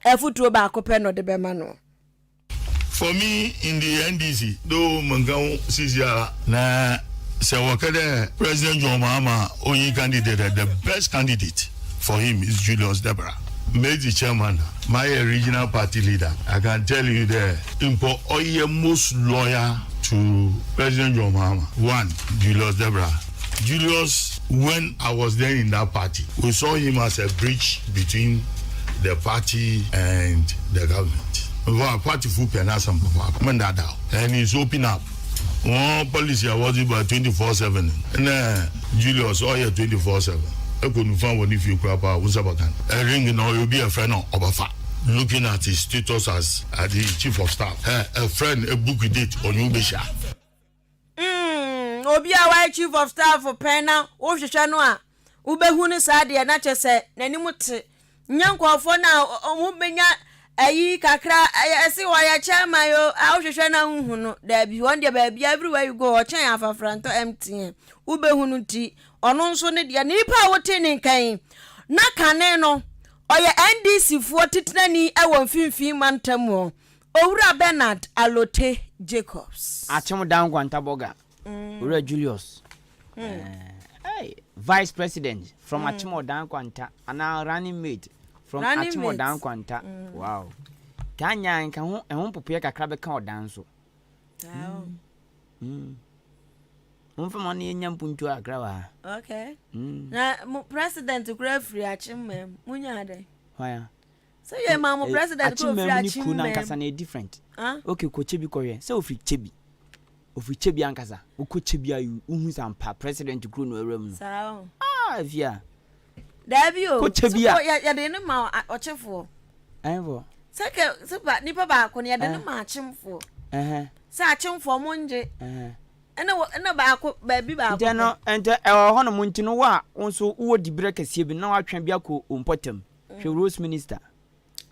afutuo baako pɛ na ɔde bɛma no. For me in the NDC though mennka ho sisiara na sɛ wɔkɛ dɛ President John Mahama onyi candidate a the best candidate for him is Julius Debrah. Medzi chairman mayɛ regional party leader I can tell you dɛ mpo ɔyɛ most loyal to President John Mahama one Julius Debrah. Julius when I was then in that party we saw him as a bridge between the party and the government. Nfa party fo pɛ n'asɛm papaapa mo ndaadaa and he's open up wɔn policy a wɔdze ba 24/7 na Julius ɔyɛ 24/7 ɛkɔ nufa wɔ ne fie kura paa wo nsa bɛka no ring na ɔyɛ obi a ɛfrɛ no ɔbɛfa looking at his status as the chief of staff ɛ ɛfrɛ no book date ɔnye wo bɛhyia. Mm, obi a wayɛ chief of staff pɛn na wohwehwɛ no a, wobɛhu no saa deɛ na kyɛ sɛ n'anim te. Nyɛ nkurɔfoɔ no a wɔn bɛnya ayi kakra ɛse wɔyɛ chairman o a wohwehwɛ no a wohu no. Daabi, wɔn deɛ baabi everywhere you go ɔkyɛn afafrantɔ MTN wobɛhu no nti ɔno nso ne deɛ nipa a wote ne nkan yi na kane no ɔyɛ NDC foɔ titenani wɔ mfimfini mantam hɔ. Owura Bernard Allotey Jacobs. Akyem Dankwa Ntaboga, Owura Julius, eh, Vice President from Akyem Odankwa Nta, anaa running mate from Running Akyem mate. Odankwa Nta. Wow. Kaa nyaa nka ho ɛho mpopoeɛ kakra bɛka ɔdan so. Saa o. Momfa ma no yɛnya mpuntuo kakra wɔ ha. Okay. Na mo president koraa firi Akyem mam. Munya dɛn? Hwan a? Sɛ yɛ maa mo president kura ofiri Akyem ne kuro Akyem nankasa na different. Ah? Okay, kɔ Kyebi kɔhwɛ. Sɛ ofiri Kyebi. Ofiri kyɛ bi ankasa. Wokɔ kyɛ bi a wohu sɛ ampa president kuro no awura mu no. Saa o. Ah afia. Daabi o. Kɔ kyɛ bi a. Sɛ yɛde ne ma ɔkyefoɔ. Ɛnfɔ. Sɛ kɛ sɛ ba nipa baako no yɛde ne ma akyemfoɔ. Sɛ akyemfoɔ mo ngye. Ɛna wɔ ɛna baako baabi baako. Nti no nti ɛwɔ hɔ nom nti no wo a wo nso wowɔ diberɛ kɛseɛ bi na watwe bi akɔ wo mpɔtam. Hwɛ Rose minister.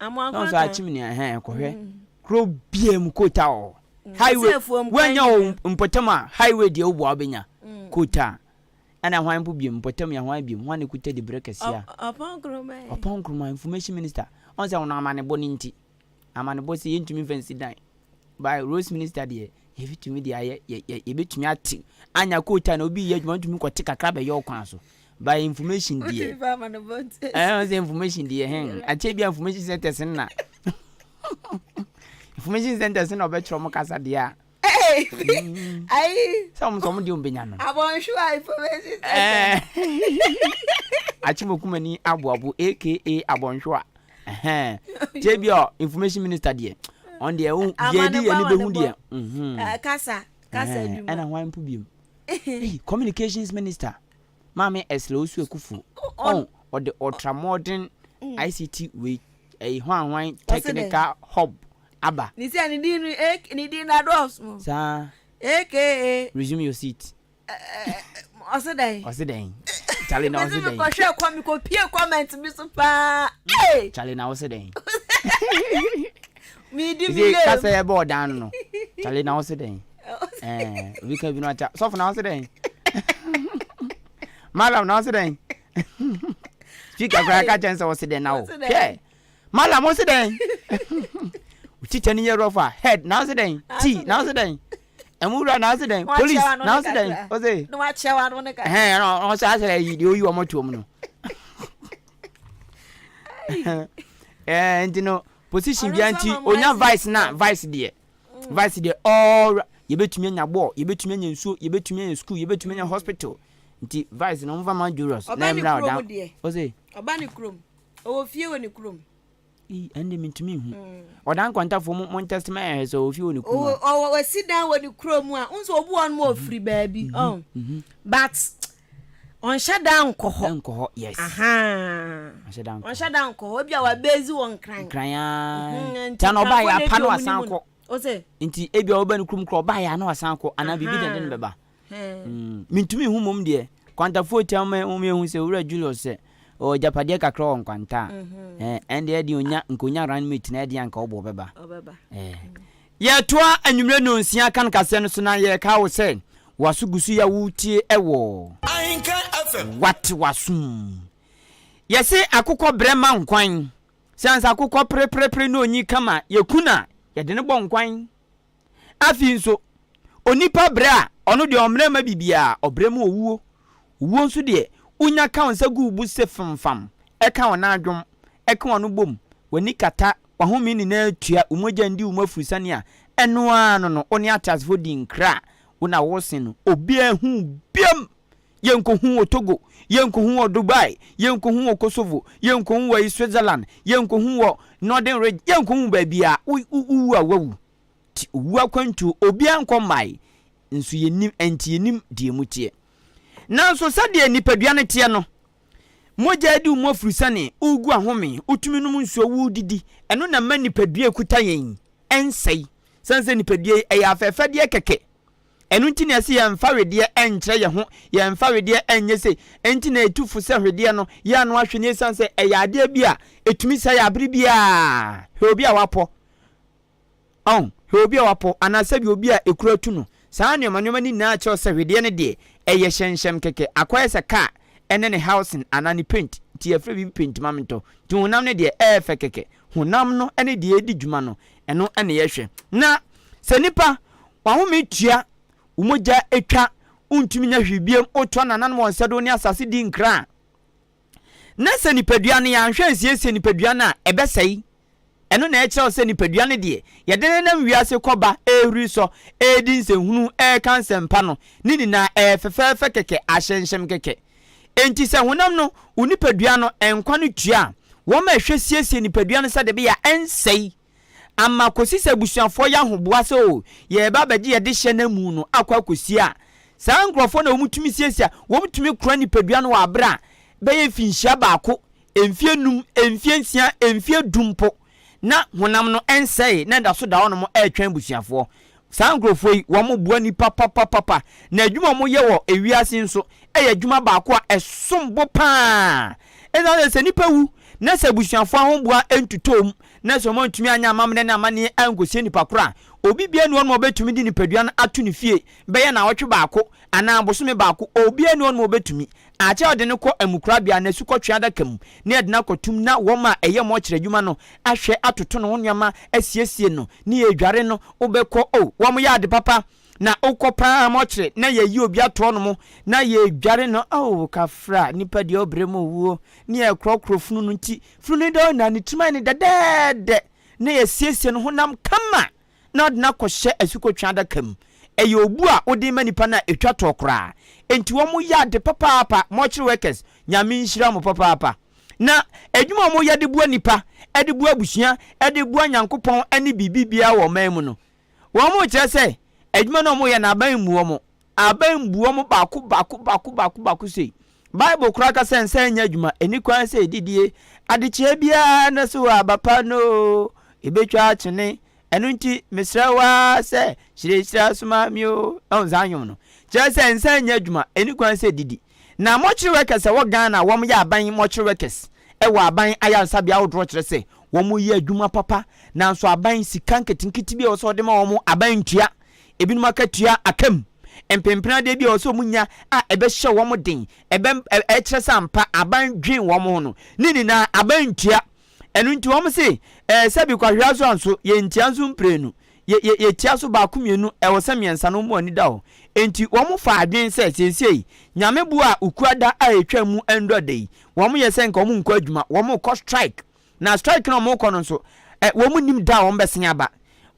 Amoako Na nso akyem nea ɛhɛn kɔhwɛ. Kuro biara mu kota wɔ hɔ. Highway woanya wɔ mpɔtam a highway deɛ woboa wobɛnya kota. Ɛna hwan mpo biom mpɔtam yɛ hwan biom hwan na ɛkuta diberɛ kɛseɛ a. Ɔpɔn Nkrumah. Ɔpɔn Nkrumah information minister. Ɔn sɛ wɔn amanebɔ no nti. Amanebɔ sɛ yɛntumi mfa nsi dan. By roads minister deɛ yɛbɛtumi de ayɛ yɛ yɛ yɛbɛtumi ate anya quota na obi yɛ adwuma ntumi kɔte kakra bɛyɛ ɔkwan so by information deɛ ɛɛ sɛ information deɛ hɛn akyɛ bi a information centers na information centers na ɔbɛkyerɛ ɔmo kasa deɛ a. Ayi. Sɛ ɔmo sɛ ɔmo deɛ ɔmo bɛnya no. Abɔnhwewa information center. Akyimokumani aboabo aka abɔnhwewa. Tie bi a information minister deɛ ɔn deɛ wo deɛ di yɛn ni bɛhu deɛ. Mhm. Kasa kasa adwuma. Ɛna hwan mpo biom. Hey, communications minister maame Ursula Owusu Akufo ɔn ɔde ultra modern mm. ICT wei ɛyi hwan hwan technical hub aba. Ne sɛ ne din no ne din na dɔɔso. Saa. AKA. Resume your seat. ɔse dɛn ɔse dɛn chale na ɔse dɛn mekɔhwɛ kɔ mekɔpie comment bi so paa chale na ɔse dɛn medi mi lem kasa yɛ bɔ ɔdan no chale na ɔse dɛn ɛɛ obi ka bi no akyɛ sɔfo na ɔse dɛn malam na ɔse dɛn speaker koraa ka kyɛn sɛ ɔse dɛn na wo hwɛ malam ɔse dɛn teacher ni yɛ rɔfa head na ɔse dɛn tea na ɔse dɛn ɛmu wura na ɔse dɛn police na ɔse dɛn ɔse na wakyɛ wa no ne kakra ɛhɛn ɛna ɔsɛ asɛ ɛyi deɛ oyi wɔn to mu no ɛɛ nti no position bia nti onya vice na vice deɛ mm. vice deɛ all yɛbɛtumi anya bɔɔl yɛbɛtumi anya nsuo yɛbɛtumi anya school yɛbɛtumi anya hospital nti vice no nfa ma Julius na ɛmra ɔdan ɔse ɔba ne kurom ɔwɔ fie wɔ ne kurom Ii, ɛnde mentumi nhu. Ɔdan nkwantafoɔ mo mo ntɛst ma yɛn hwɛ sɛ ɔwɔ fie wɔ ne kurom a. Ɔwɔ wasi dan wɔ ne kurom a, n sɛ obi wɔ no ma ɔfiri baabi, ɔn. But ɔnhyɛ da nkɔ hɔ. Nkɔ hɔ, yes. Ahaa. Ɔnhyɛ da nkɔ hɔ. Ɔnhyɛ da nkɔ hɔ. Ebi a wabezi wɔ Nkran. Nkran aa. Nti ana ɔbaeɛ apa na wasan kɔ. Ose. Nti ebi a ɔba ne kurom koraa ɔbaeɛ a na wasan kɔ anaa biribi na ɛde no bɛba. Mentumi nhu mmom deɛ, Kwantafoɔ tia ma yɛhu sɛ Owura Julius sɛ ɔwɔ agyapadeɛ kakra wɔ Nkwanta a, ɛnde ɛdeɛ ɔnya, nka ɔnya running mate na ɛdeɛ anka ɔbɔ ɔbɛba. Yɛtoa anwummerɛ nnɔnsia kan kaseɛ no so na yɛreka wo sɛ w'aso gu so yɛ a woretie wɔ Ahenka FM. Wate w'asom. Yɛse akokɔ brɛ ma nkwan. Sɛ ansa akokɔ preprepre na ɔnyi kama, yɛku no a, yɛde no bɔ nkwan. Afei nso, onipa brɛ a, ɔno deɛ ɔmmrɛ mma biribiara, ɔbrɛ ma owuo. Owuo nso deɛ, wonya ka wo nsa gu wo bo se famfam, ɛka wo nan dwom, ɛka w'ano bom, w'ani kata, w'ahome nyinaa tua, wo mogya ndi wo mu afurusane a, ɛno ara no no, wo ne ateasefoɔ di nkra a, wo na woresen no, obiara nhu wo biam! Yɛnkohu wɔ Togo, yɛnkohu wɔ Dubai, yɛnkohu wɔ Kosovo, yɛnkohu wɔ Switzerland, yɛnkohu wɔ Northern Region, yɛnkohu baabiara. Wo, wo, wowu a woawu. Nti owu akwantuo, obiara nkɔ mmae, nso yɛnnim, ɛnti yɛnnim deɛ emu teɛ. Nanso sɛdeɛ nipadua no teɛ no, mogya adi wo mu afurusane, wogu ahome, wotumi nom nsuo, wodidi, ɛno na ɛma nipadua a ɛkuta yɛn yi ɛnsɛe. Sɛne sɛ nipadua yi, ɛyɛ afɛɛfɛdeɛ kɛkɛ. Ɛno nti na ɛse yɛmfa wedeɛ nkyerɛ yɛn ho, yɛmfa wedeɛ nyɛ sei. Ɛnti na ɛtu fo sɛ hwedeɛ no, yɛ ano ahwɛ no ɛsiane sɛ ɛyɛ adeɛ bi a ɛtumi sɛe abere biara. Hwɛ obi a wapɔ, ɔn, hwɛ obi a wapɔ, anaa sɛbi obi a ekuro atu no. Saa nneɛma nneɛma no nyinaa kyerɛ sɛ hwedeɛ no deɛ, ɛyɛ hyɛnhyɛm kɛkɛ, akɔyɛ sɛ kaa ɛne ne housing anaa ne paint, nti yɛfrɛ biribi paint ma mentɔ. Nti honam no deɛ, ɛyɛ fɛ kɛkɛ. Honam no ne deɛ ɛredi dwuma no, ɛno na yɛhwɛ. Na sɛ nipa W'ahome tua, wo mogya twa, wontumi nya hwee biom, wotoa nananom wɔn nsa do ne asase di nkra a, na sɛ nipadua no yɛanhwɛ ansiesie nipadua no a, ɛbɛsɛe. Ɛno na ɛkyerɛ wo sɛ nipadua no deɛ, yɛde no nam wiase kɔ ba, ɛrehuri sɔ, ɛredi nsɛnhunu, ɛreka nsɛmpa no, ne nyinaa ɛyɛ fɛfɛɛfɛ kɛkɛ, ahyɛnhyɛm kɛkɛ. Enti sɛ honam no, wo nipadua no, nkwa no tua a, wɔn a ɛhwɛ siesie nipadua no sɛdeɛ ɛbɛyɛ a ɛnsɛe. Ama kɔsi sɛ abusuafoɔ yɛ ahoboa sɛ o, yɛreba abɛgye yɛn dehyeɛ no amu no akɔ akɔsie a, saa nkorɔfoɔ na wɔtumi siesie a, wɔtumi kora nipadua no wɔ aberɛ a bɛyɛ mfinhyia baako, mfeɛ num, mfeɛ nsia, mfeɛ du mpo, na honam no nsɛee na ɛda so da hɔnom retwɛn abusuafoɔ. Saa nkurɔfoɔ yi, wɔboa nnipa papapapa, na adwuma a wɔyɛ wɔ ewiase nso yɛ adwuma baako a ɛsom bo pa ara. Ɛsiane sɛ sɛ nnipa wu na sɛ abusuafoɔ ahoboa ntotɔ mu na sɛ wɔantumi anyɛ amammerɛ ne amanneɛ ankɔsie nnipa korɔ a, obi biara nni hɔnom a ɔbɛtumi de nipadua no ato ne fie bɛyɛ nnawɔtwe baako anaa bosome baako, obiara nni hɔnom a ɔbɛtumi. Akyɛ a wɔde no kɔ amukorabea anaa asukɔtweaa adaka mu na yɛde no akɔtom na wɔn a ɛyɛ mɔkyerɛ adwuma no ahwɛ atoto ne ho nneɛma asiesie no ne yɛredware no, wobɛkɔ oh, wɔyɛ ade papa na wokɔ paa mɔkyerɛ na yɛayi obi ato hɔnom na yɛredware no oh, kafra, nipa deɛ ɔbrɛ mu owuo ne yɛrekorɔkorɔ funu no nti, funu no dɔ na ne tirim ayɛ no dɛdɛɛdɛ na yɛasiesie ne honam kama. na ɔde no akɔhyɛ asukɔtweaa adaka mu. Ɛyɛ obu a wode rema nipa no a ɛtwa toɔ koraa. Enti wɔn yɛ ade papaapa, mortuary workers, Nyame nhyira mo papaapa. Na adwuma a wɔyɛ de boa nipa, de boa abusua, de boa Nyankopɔn ne biribi biara wɔ ɔman mu no, wɔn kyerɛ sɛ adwuma no a wɔyɛ no aban mmu wɔn. Aban mbu wɔn baako baako baako baako baako sei. Bible koraa ka sɛ nsa nyɛ adwuma, ɛni kwan sɛ ɛdidie. Adekyeɛ biara na so aba pa no o, ɛbɛtwa akyene. Ɛno nti, mesrɛ wo ara sɛ hyirahyira so ma me o. Ɛho saa nnwom no. Kyerɛ sɛ nsa nyɛ adwuma, ɛni kwan sɛ ɛdidi. Na mortuary workers ɛwɔ Ghana a wɔn yɛ aban mortuary workers ɛwɔ aban ayaresabea ahodoɔ kyerɛ sɛ wɔn yɛ adwuma papa nanso aban sika nketenkete bi a ɛwɔ sɛ wɔde ma wɔn aban ntua. Ebinom akatua aka mu. Mpempem adeɛ bi a ɛwɔ sɛ wɔnya a ɛbɛhyɛ wɔn den, ɛbɛ ɛkyerɛ sɛ ampa aban dwen wɔn ho no, ne nyinaa aban ntua. Ɛno nti wɔn se, ɛɛ sɛbi kwahwea so anso, yɛntia nso mprenu. Yɛ yɛ yɛtia so baako mmienu, ɛwɔ sɛ mmiɛnsa no wɔn ani da hɔ. Enti wɔn fa adwene sɛ seesei Nyame boa a Ukuada a ɛtwa mu ɛndɔ da yi, wɔn yɛ sɛ nka wɔn nkɔ adwuma, wɔn rekɔ strike. Na strike no a wɔrekɔ no nso, ɛ, wɔn nnim da a wɔbɛsen aba.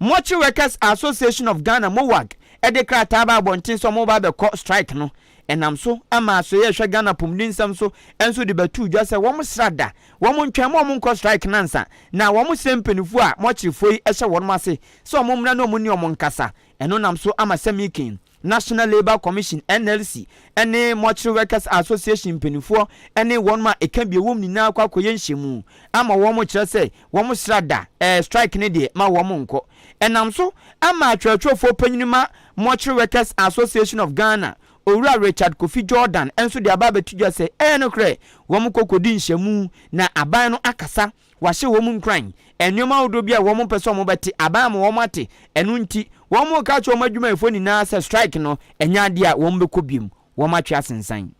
Mortuary Workers Association of Ghana, MOWAG, de krataa aba abɔnten sɛ wɔreba abɛkɔ strike no. Ɛnam so ama asoɛeɛ a ɛhwɛ Ghana apɔmuden nsɛm so nso de bɛtoo dwa sɛ wɔsra da, wɔntwɛn ma wɔnkɔ strike no ansa, na wɔsrɛ mpanimfoɔ a mɔkyerefoɔ yi hyɛ wɔn ase sɛ wɔmmra na wɔne wɔn nkasa. Ɛno nam so ama Sɛmikin National Labour Commission, NLC, ne Mortuary Workers Association mpanimfoɔ ne wɔn a ɛka bi wom nyinaa kɔ akɔyɛ nhyiamu ama wɔn kyerɛ sɛ wɔn sra da eh, strike no deɛ ma wɔn nkɔ. Ɛnam so ama atwerɛtwerɛfoɔ panyin ma Mortuary Workers Association of Ghana, Owura Richard Kofi Jordan nso de aba abɛto dwa sɛ ɛyɛ nokorɛ wɔn kɔ kɔdi nhyiamu na aban no akasa Wɔahyɛ wɔn nkuran. Nneɛma ahodoɔ bi a wɔn mpɛ sɛ wɔbɛte, aban ama wɔn ate. Ɛno nti, wɔreka akyerɛ wɔn adwumayɛfoɔ nyinaa sɛ strike no, ɛnyɛ adeɛ a wɔbɛkɔ biom. Wɔatwe asensan.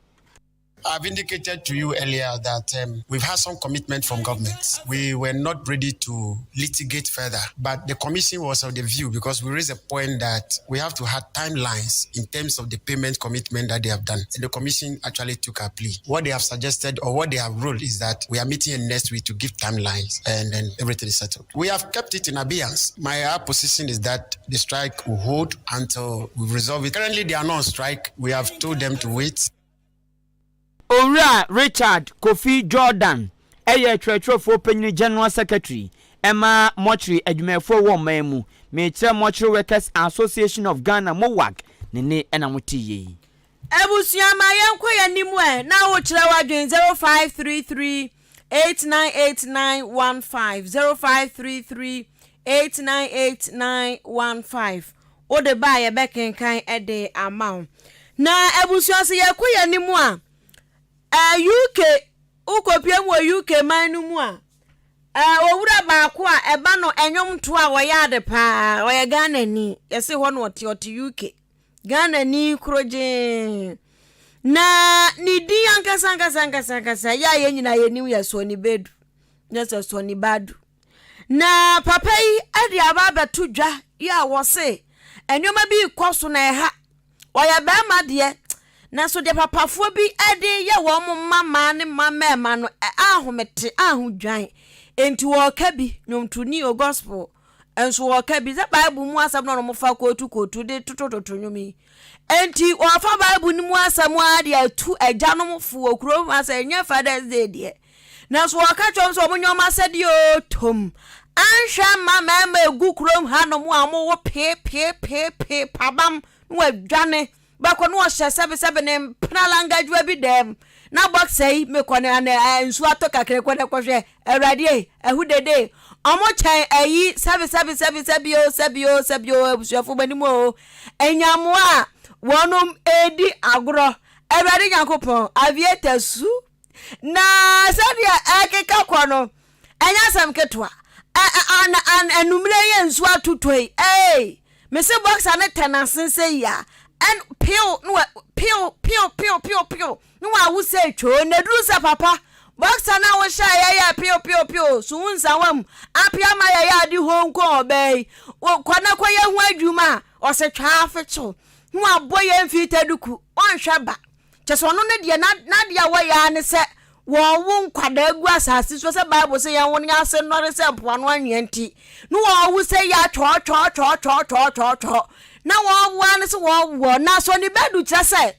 I've indicated to you earlier that um, we've had some commitment from government. We were not ready to litigate further, but the commission was of the view because we raised a point that we have to have timelines in terms of the payment commitment that they have done. And the commission actually took our plea. What they have suggested or what they have ruled is that we are meeting next week to give timelines and then everything is settled. We have kept it in abeyance. My our position is that the strike will hold until we resolve it. Currently, they are not on strike. We have told them to wait. Owura Richard Kofi Jordan yɛ Twerɛtwerɛfoɔ Panyin, General Secretary, ma Mortuary Adwumayɛfoɔ wɔ ɔman mu. Mekyerɛ Mortuary Workers Association of Ghana, MOWAG, ne nne na mote yei. Abusua ma yɛnkɔ yɛn anim ɛ na wokyerɛ w'adwene 0533 898915 0533 898915 wode ba a yɛbɛkenkan de ama wo. Na abusua sɛ yɛkɔ yɛn anim a eh, UK wokɔpie mu wɔ UK man no mu a eh, owura baako a ɛba no ɛnwomtoɔ a ɔyɛ ade paa ɔyɛ Ghanani yɛse hɔ na ɔte ɔte UK Ghanani korogyee. Na ne din ankasa ankasa ankasa ankasa yɛ a yɛn nyinaa yɛnim yɛ Sonny Bedu. Nyɛ sɛ Sonny Badu. Na papa yi de aba abɛto dwa yi a wɔse nneɛma bi rekɔ so na ɛha. Ɔyɛ barima deɛ, nanso deɛ papafoɔ bi de yɛ wɔn mma mmaa ne mma mmarima no ahomete ahodwan. Enti wɔreka bi, nnwomtoni o gospel Nso wɔka bi sɛ Bible mu asɛm na wɔfa kootu kootu de totototo nnwom yi. Enti wɔfa Bible no mu asɛm ara de atu agyanom fo wɔ kurom ha sɛ ɛnyɛ Father's Day deɛ. Nanso wɔka kyerɛ wɔn sɛ wɔnyɛ wɔn asɛdeɛ o tom. Anhwɛ amma mmarima a ɛgu kurom hanom a wɔwo pee pee pee pee pabam na wɔadwane bɛkɔ na wɔhyɛ sɛbesɛbe ne mpena langadwoa bi dɛm na boxer yi mekɔ ne ana nsuo atɔ kakra kɔ na kɔhwɛ awurade ei ɛho dede ɔmo kyɛn ayi sɛbe sɛbe sɛbe sɛbe o sɛbe o sɛbe o abusuafo mo anim o nyamoa a wɔnom edi agorɔ awurade nyankopɔn aviator su Na sɛdeɛ ɛrekeka kɔ no, ɛnyɛ asɛm ketewa. Anummerɛ yi nsuo atotɔ yi, ee, mese boxer no tɛ n'ase sɛ yi a, ɛn pew na wa pew pew pew pew pew na wawo sɛ twoo. Na duru sɛ papa, boxer no a wohyɛ yɛ yɛ pew pew pew so wo nsa wam apia ma yɛyɛ ade honko ɔbaa yi, kɔ na kɔyɛ ho adwuma a, ɔsɛ twaa fekyew na wabɔ yɛn mfitaduku, ɔnhwɛ ba. Kyerɛ sɛ ɔno ne deɛ n'adeɛ a wɔyɛ ara ne sɛ wɔwo nkwadaa gu asase so sɛ Bible sɛ yɛn wo ne ase nnɔre sɛ mpoano anwea nti na wɔwo sɛ yɛ atwɔɔtwɔɔtwɔɔtwɔɔtwɔɔtwɔɔ na wɔwo ara ne sɛ wɔwoɔ na sɛ ɔne bɛdu kyerɛ sɛ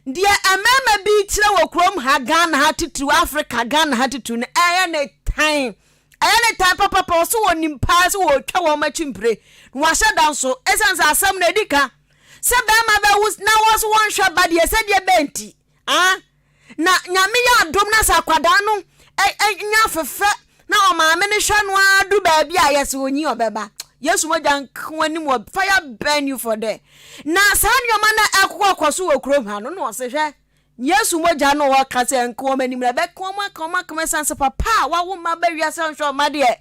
deɛ mmarima bi kyerɛ wɔ kurom ha Ghana ha titiriw Africa Ghana ha titiriw no ɛyɛ ne tan ɛyɛ ne tan papapa ɔsɛ wɔnim paa sɛ wɔretwa wɔn akyi mpire na wɔahyɛ da nso ɛsiane sɛ asɛm no adi ka Sɛ bɛɛma bɛwo na wɔ so wɔnhwɛ ba deɛ sɛdeɛ bɛn nti ah na nyame yɛ adom na sɛ akwadaa no nya fefɛ na ɔmaame no hwɛ no ara du baabi a yɛsɛ onyi ɔbɛba yesu mogya nko anim wɔ fire burn you for there na saa nneɛma no ɛkokɔ kɔ so wɔ kurom ha no na ɔse hwɛ yesu mogya no ɔka sɛ nko wɔn anim na ɛbɛka wɔn aka wɔn aka wɔn ɛsan sɛ papa a wawo mma ba wiase nhwɛ ɔma deɛ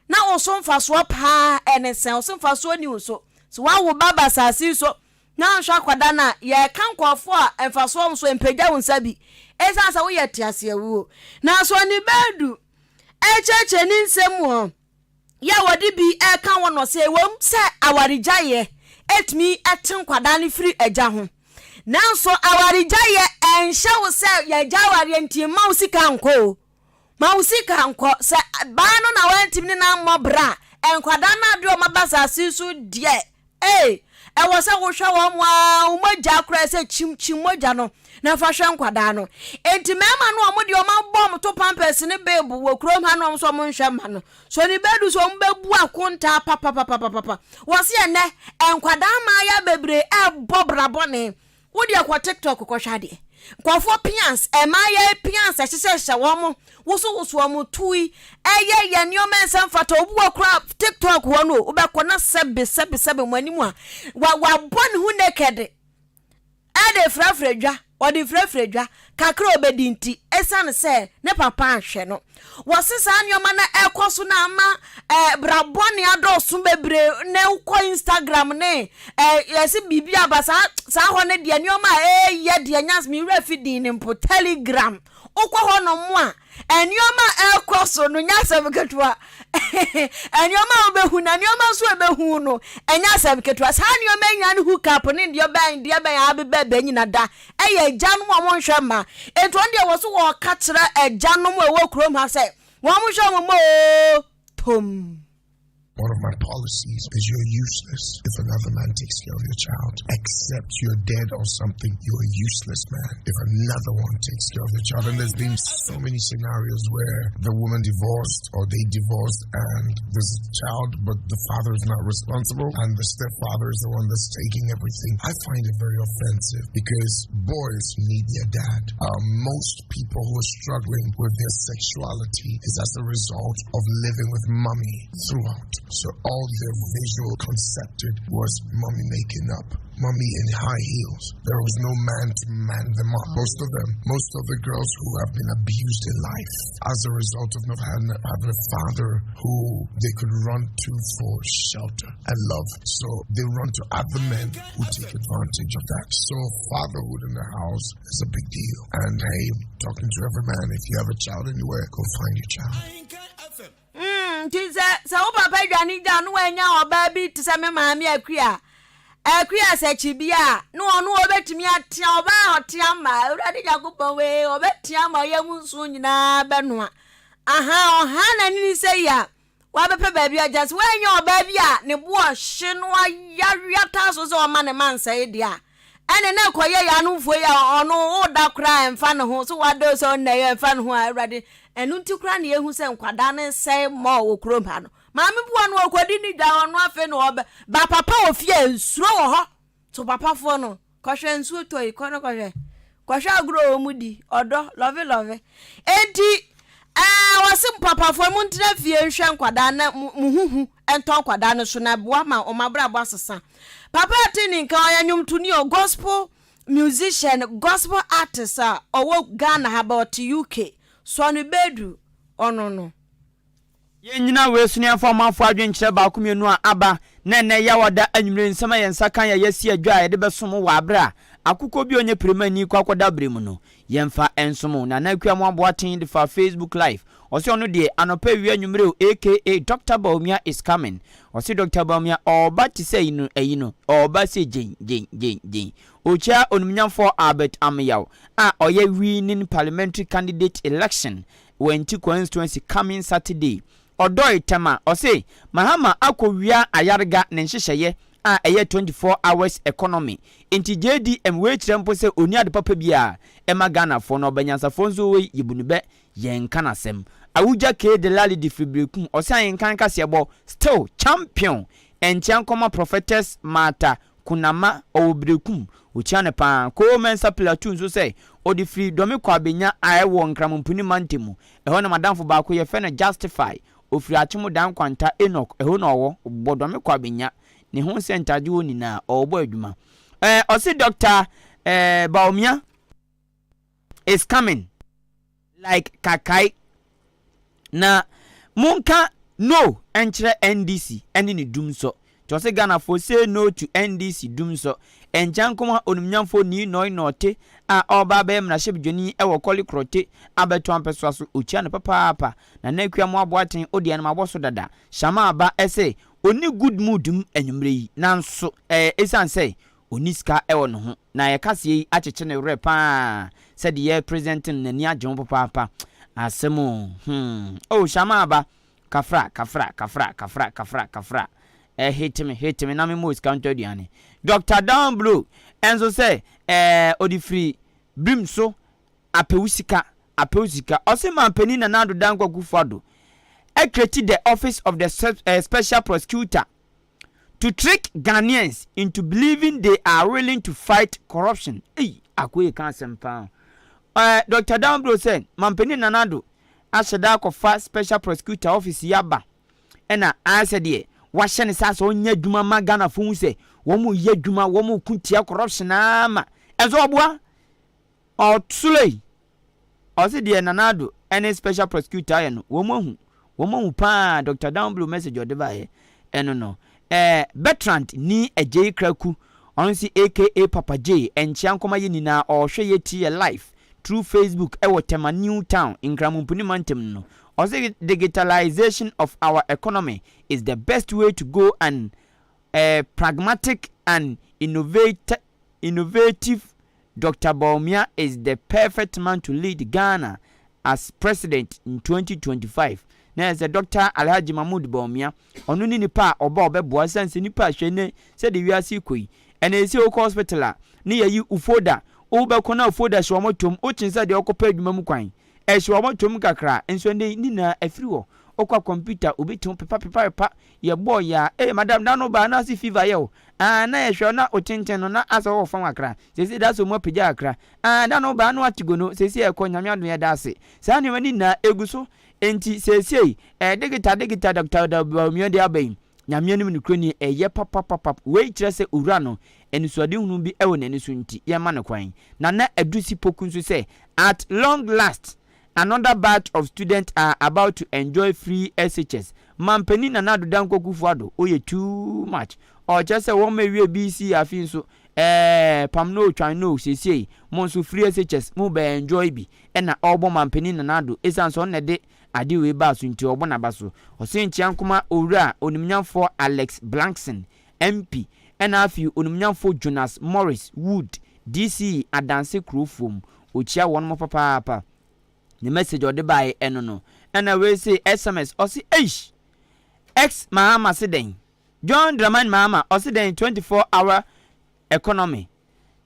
Na wo so mfasoɔ paa ɛne sɛn? Wo so mfasoɔ nni wo so. So woawo ba ba asase yi so na woanhwɛ akwadaa no a, yɛreka nkurɔfoɔ a mfasoɔ wɔ so, mpagya wo nsa bi. Ɛsiane sɛ woyɛ teaseawuo. Nanso Ɔnibɛɛdu rekyerɛkyerɛ ne nsɛm mu hɔ, yɛ a wɔde bi reka wɔ no sɛ ɛwom sɛ awaregyaeɛ tumi te nkwadaa no firi agya ho, nanso awaregyaeɛ ɛnhyɛ wo sɛ yɛagya awareɛ nti mma wo sika nkɔ o. Ma wo sika nkɔ. Sɛ baa no na wantumi ne no ammɔ bra a, nkwadaa no adeɛ wɔn aba asase so deɛ, ee, ɛwɔ sɛ wohwɛ wɔn a wo mogya koraa sɛ kyimkyim mogya no na fa hwɛ nkwadaa no. Enti mmarima no wɔn deɛ wɔn abɔ wɔn to pampers ne beebu wɔ kurom ha no wɔn nso wɔn nhwɛ mma no. So ne bɛdu so wɔn bɛbu akontaa papapapapapa. Wɔsi ɛnɛ nkwadaa mmaayɛ bebree ɛrebɔ bra bɔne. Wo deɛ kɔ tiktok kɔhwɛ adeɛ. Nkurɔfoɔ pians, mmaayewa yi pians ɛhyehyɛhyehyɛ wɔn, wosowoso wɔn to yi, ɛyɛ yɛ nneɛma ɛnsɛ mfata. Obi wɔ koraa tiktok hɔ no, wobɛkɔ na sɛbe sɛbe sɛbe mo anim a, wa wabɔ ne ho naked ɛde frafra dwa, ɔde frafra dwa kakra a ɔbɛdi nti, ɛsiane sɛ ne papa anhwɛ no. Wɔse saa nneɛma no ɛkɔ so na ama eh, bra bɔne adɔɔso bebree na wokɔ Instagram ne eh, yɛse biribi aba saa saa hɔ no deɛ nneɛma a ɛyɛ deɛ nyas me werɛ fi din no mpo Telegram wokɔ hɔ nom a nneɛma a ɛkɔ so no nyɛ asɛm ketewa nneɛma a wobɛhu na nneɛma nso a ɛbɛhu no ɛnyɛ asɛm ketewa saa nneɛma nyinaa ne hook up ne deɛ bɛn deɛ bɛn abebɛbɛ nyina da Ɛyɛ agyanom a wɔnhwɛ mma. Enti wɔn deɛ wɔ so wɔka kyerɛ agyanom a ɛwɔ kurom ha sɛ wɔnhwɛ wɔn mma oo tom. One of my policies is you're useless if another man takes care of your child. Except you're dead or something, you're a useless man if another one takes care of your child. And there's been so many scenarios where the woman divorced or they divorced and there's a child, but the father is not responsible and the stepfather is the one that's taking everything. I find it very offensive because boys need their dad. Uh, most people who are struggling with their sexuality is as a result of living with mommy throughout. So all their visual concepted was mommy making up, mommy in high heels. There was no man to man them up. Most of them, most of the girls who have been abused in life as a result of not having, having a father who they could run to for shelter and love. So they run to other men who take advantage of that. So fatherhood in the house is a big deal. And hey, talking to every man, if you have a child anywhere, go find your child. Mm, nti sɛ sɛ wo papa dwane gya no wanya ɔbaa bi te sɛ me maame akua akua sɛkyi bi a na ɔno ɔbɛtumi atea ɔbaa a ɔtea ma awurade nyankopɔn wei ɔbɛtea ma ɔyɛ mu nso nyinaa bɛnoa aha ɔha n'ani ne sɛ yi a wabɛpɛ baabi agya sɛ woanya ɔbaa bi a ne bo ɔhye no ayawea taa so sɛ ɔma ne ma nsɛe deɛ a ɛne na ɛkɔyɛ yɛ anomfoɔ yi a ɔno woda koraa ɛmfa ne ho so wada sɛ ɔnna yɛ ɛmfa ne ho a awurade ɛno nti koraa na yɛhu sɛ nkwadaa no sɛe mɔɔ wɔ kurom ha no. Maame bi wɔ no ɔkɔdi ne dwa ɔno afei na ɔbɛ ba papa wɔ fie a nsuro wɔ hɔ to papafoɔ no kɔhwɛ nsuo tɔ yi kɔ no kɔhwɛ kɔhwɛ agorɔ wɔ mu di ɔdɔ lɔve lɔve enti ɛɛ wɔse papafoɔ mo ntena fie nhwɛ nkwadaa na mo huhu ntɔ nkwadaa no so na ɛboa ma wɔn abrabɔ asesa papa ate ne nka ɔyɛ nnwomtoni o gospel musician gospel artist a ɔwɔ Ghana ha ba ɔte UK sɔ no bɛdu ɔno no. Yɛnnyina wei so na yɛmfa ɔmanfoɔ adwenkyerɛ baako mmienu a aba na ɛnnɛ Yawada anwummere nsɛm a yɛn nsa ka yɛ yɛasi adwa a yɛde bɛsom wo wɔ aberɛ a akokɔ bi a ɔnyɛ pirimani kɔ akɔda berɛ mu no yɛmfa nsom wo. Nana Akua Amoah Boateng de faa Facebook live ɔse ɔno deɛ anɔpa awia anwummere o aka Doctor Bawumia is coming ɔse Doctor Bawumia ɔɔba te sɛ ayi no ayi no ɔɔba sɛ gyen gyen gyen gyen Ɔkyia Onimnyamfoɔ Albert Ameyaw a ɔyɛ winning parliamentary candidate election Wɛnti constituency coming Saturday. Ɔdɔe tɛm a ɔse Mahama akɔ wia ayarga ne nhyehyɛeɛ a ɛyɛ 24 hours economy nti JDM wei kyerɛ mpo sɛ ɔnni ade papa biara ɛma Ghanafoɔ na ɔbɛnyansafoɔ nso wei yɛbu no bɛ yɛnka n'asɛm. Awugya K Delali de firi Berekum ɔse ahenkan kaseɛbɔ still champion ɛnkyea nkɔma Prophetess Martha Kunama ɔwɔ Berekum, ɔkyia no paa. Koo Mensah Plateau nso sɛ ɔde firi Dɔme Kwabenya a ɛwɔ Nkramompuni mantam mu. Ɛhɔ na m'adamfo baako yɛfrɛ no Justify, ɔfiri Akyem Dan Kwanta Enoch, ɛhɔ na ɔwɔ, bɔ Dɔme Kwabenya, ne ho sɛ ntagye hɔ nyinaa, ɔrebɔ adwuma. Ɛɛ ɔse Doctor ɛɛ Bawumia is coming. Like kakae. Na monka no nkyerɛ NDC ne ne dumsɔ. Nti ɔse Ghanafoɔ say no to NDC dumsɔ. Ɛnkyɛ nkoma onimnyamfoɔ Nii Noi Norte a ɔreba abɛyɛ mmarahyɛbdwani wɔ Korle Krɔte abɛto ampɛsoa so ɔkyia no papaapa. Nana Akua Moa Boateng wodeɛ no mabɔ so dada. Shammah Aba se ɔnni good mood mu anwummerɛ yi nanso ɛɛ ɛsiane sɛ Ɔnni sika wɔ ne ho na yɛ kaseɛ yi akyekye ne werɛ paa sɛ deɛ yɛ present no n'ani agye ho papaapa. Asɛm o hmm oh Shama aba kafra kafra kafra kafra kafra kafra eh hit me hit me na me mmɔ sika ntɔ aduane. Doctor Down Blow nso sɛ eh ɔde firi brim so apɛ wo sika apɛ wo sika. Ɔse Manpanin Nana Addo Dankwa Akufo Addo create the office of the special prosecutor to trick Ghanaians into believing they are willing to fight corruption. Ei, akoe ka asɛm paa. Eh, Dr. Downbro sɛ, Mampanin Nana Addo ahyɛ da akɔfa special prosecutor office yi aba ɛna ayɛ sɛ deɛ wahyɛ ne saa sɛ ɔnyɛ adwuma ma Ghanafoɔ hu sɛ wɔn yɛ adwuma, wɔn ko tia corruption ama. Ɛnso ɔboa. Ɔsoro Ɔse deɛ Nana Addo ne special prosecutor ayɛ no wɔn ahu, wɔn ahu paa Doctor Downblow message ɔde baeɛ ɛno no eh, Bertrand Nii Adjei Kraku ɔno nso aka Papa Jay nkyea nkɔma yɛ nyinaa ɔɔhwɛ yɛ tie yɛ live through Facebook ɛwɔ Tema New Town Nkramompuni mantam no ɔse digitalization of our economy is the best way to go and eh, pragmatic and innovate, innovative Doctor Bawumia is the perfect man to lead Ghana as president in 2025. Na ɛsɛ Doctor Alhaji Mahmood Bawumia, ɔno ne nipa a ɔba ɔbɛboa ɛsiane sɛ nipa hwɛ ne sɛdeɛ wiase rekɔ yi. Ɛna ɛsɛ wokɔ hospital a ne yɛyi wo folder, wobɛkɔ na wo folder hyɛ wɔn tom, wokyen sɛ deɛ ɔkɔpɛ adwuma mu kwan. Ɛhyɛ wɔn tom kakra, nso ɛnɛ yi ne nyinaa afiri hɔ. Wokɔ a kɔmputa, obi te ho pepa pepa pepa, yɛbɔɔ yɛ a, ee madam da no baa na ase fever yɛ wo, ah na yɛhwɛ wo na wo tenten no na asɛ wowɔ fam kakra, seesei da sɛ ɔmu apagya kakra, ah da no baa na wate gono, seesei ɛkɔ, Nyame adom yɛda ase. Saa nneɛma no nyinaa ɛgu so, enti seesei ɛɛ digita digita Doctor Bawumia de aba yi, Nyame anim nokorɛ nie, ɛyɛ papapapap. Wei kyerɛ sɛ owura no, anisoadehunu bi wɔ n'ani so nti, yɛmma no kwan. Nana Adusi Poku nso sɛ, At long last, another batch of students are about to enjoy free SHS. Mampanin Nana Addo Dankwa Akufo-Addo, woyɛ too much. Ɔkyerɛ sɛ wɔn a ɛwie BC afe yi nso, ɛɛ, pam no o, twan no o, seesei mo nso free SHS, mo bɛ enjoy bi. Ɛna ɔrebɔ Mampanin Nana Addo, esiane sɛ ɔno na ɛde Ade wei baa so nti ɔbɔ n'aba so. Ɔse nkyea nkoma Owura Onimnyamfoɔ Alex Blankson, MP, ɛna afei Onimnyamfoɔ Jonas Morris Wood, DCE Adanse Kurofuom. Ɔkyia wɔnom papaapa. Ne message a ɔde baeɛ ɛno no. Ɛna wei se SMS, ɔse eish! Ex Mahama se dɛn? John Dramani Mahama ɔse dɛn 24 hour economy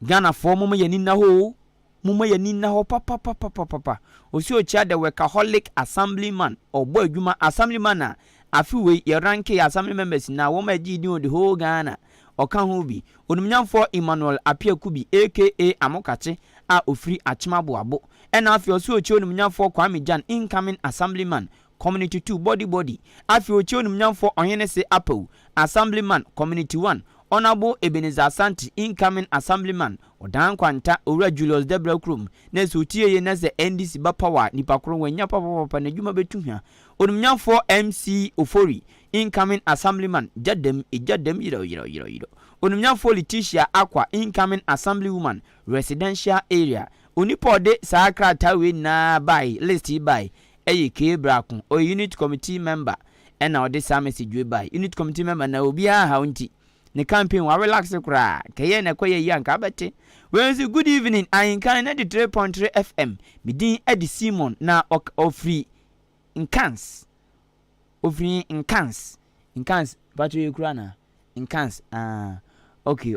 Ghanafoɔ momma yɛn ani nna hɔ oo, momma yɛn ani nna hɔ papapapapapa. Ɔsi ɔkyia the workaholic assemblyman, ɔbɔ adwuma, assemblyman a Afe wei yɛ ranke assembly members nyinaa wɔn a ɛgyee din wɔ the whole Ghana ɔka ho bi. Onimnyamfoɔ Emmanuel Appiah Kubi aka Amokakye a ɔfiri Akyem Aboabo. Ɛna afei ɔse ɔkyia onimnyamfoɔ Kwame Gyan incoming assemblyman Community 2 Body Body. Afei ɔkyia onimnyamfoɔ Ɔhenese Apawu Assemblyman Community 1 Honourable Ebenezer Asante incoming assemblyman Ɔdan Nkwanta Owura Julius Debra kurom. Na sɛ ɔtie yei na sɛ NDC ba power a nipa koro wanya papapapa n'adwuma bɛtu hwa. Onimnyamfoɔ MC Ofori, incoming Assemblyman, gya dam, egya dam yerɛw yerɛw yerɛw yerɛw. Onimnyamfoɔ Letitia Akwa, incoming Assemblywoman, Residential Area. Onipa a ɔde saa krataa wei nyinaa bae, list yi bae, ɛyɛ Kay Brako. Ɔyɛ Unit Committee member ɛna ɔde saa message wei bae. Unit Committee member na obiara haw nti, ne campaign wa relax koraa. Kɛyɛ na ɛkɔyɛ yi anka abɛte. Wei nso, "Good evening, Ahenkan 93.3 FM. Me din ɛde Simon na ɔfiri Nkans, ofiri Nkans, Nkans patro yɛ kura na Nkans. Ah, okay."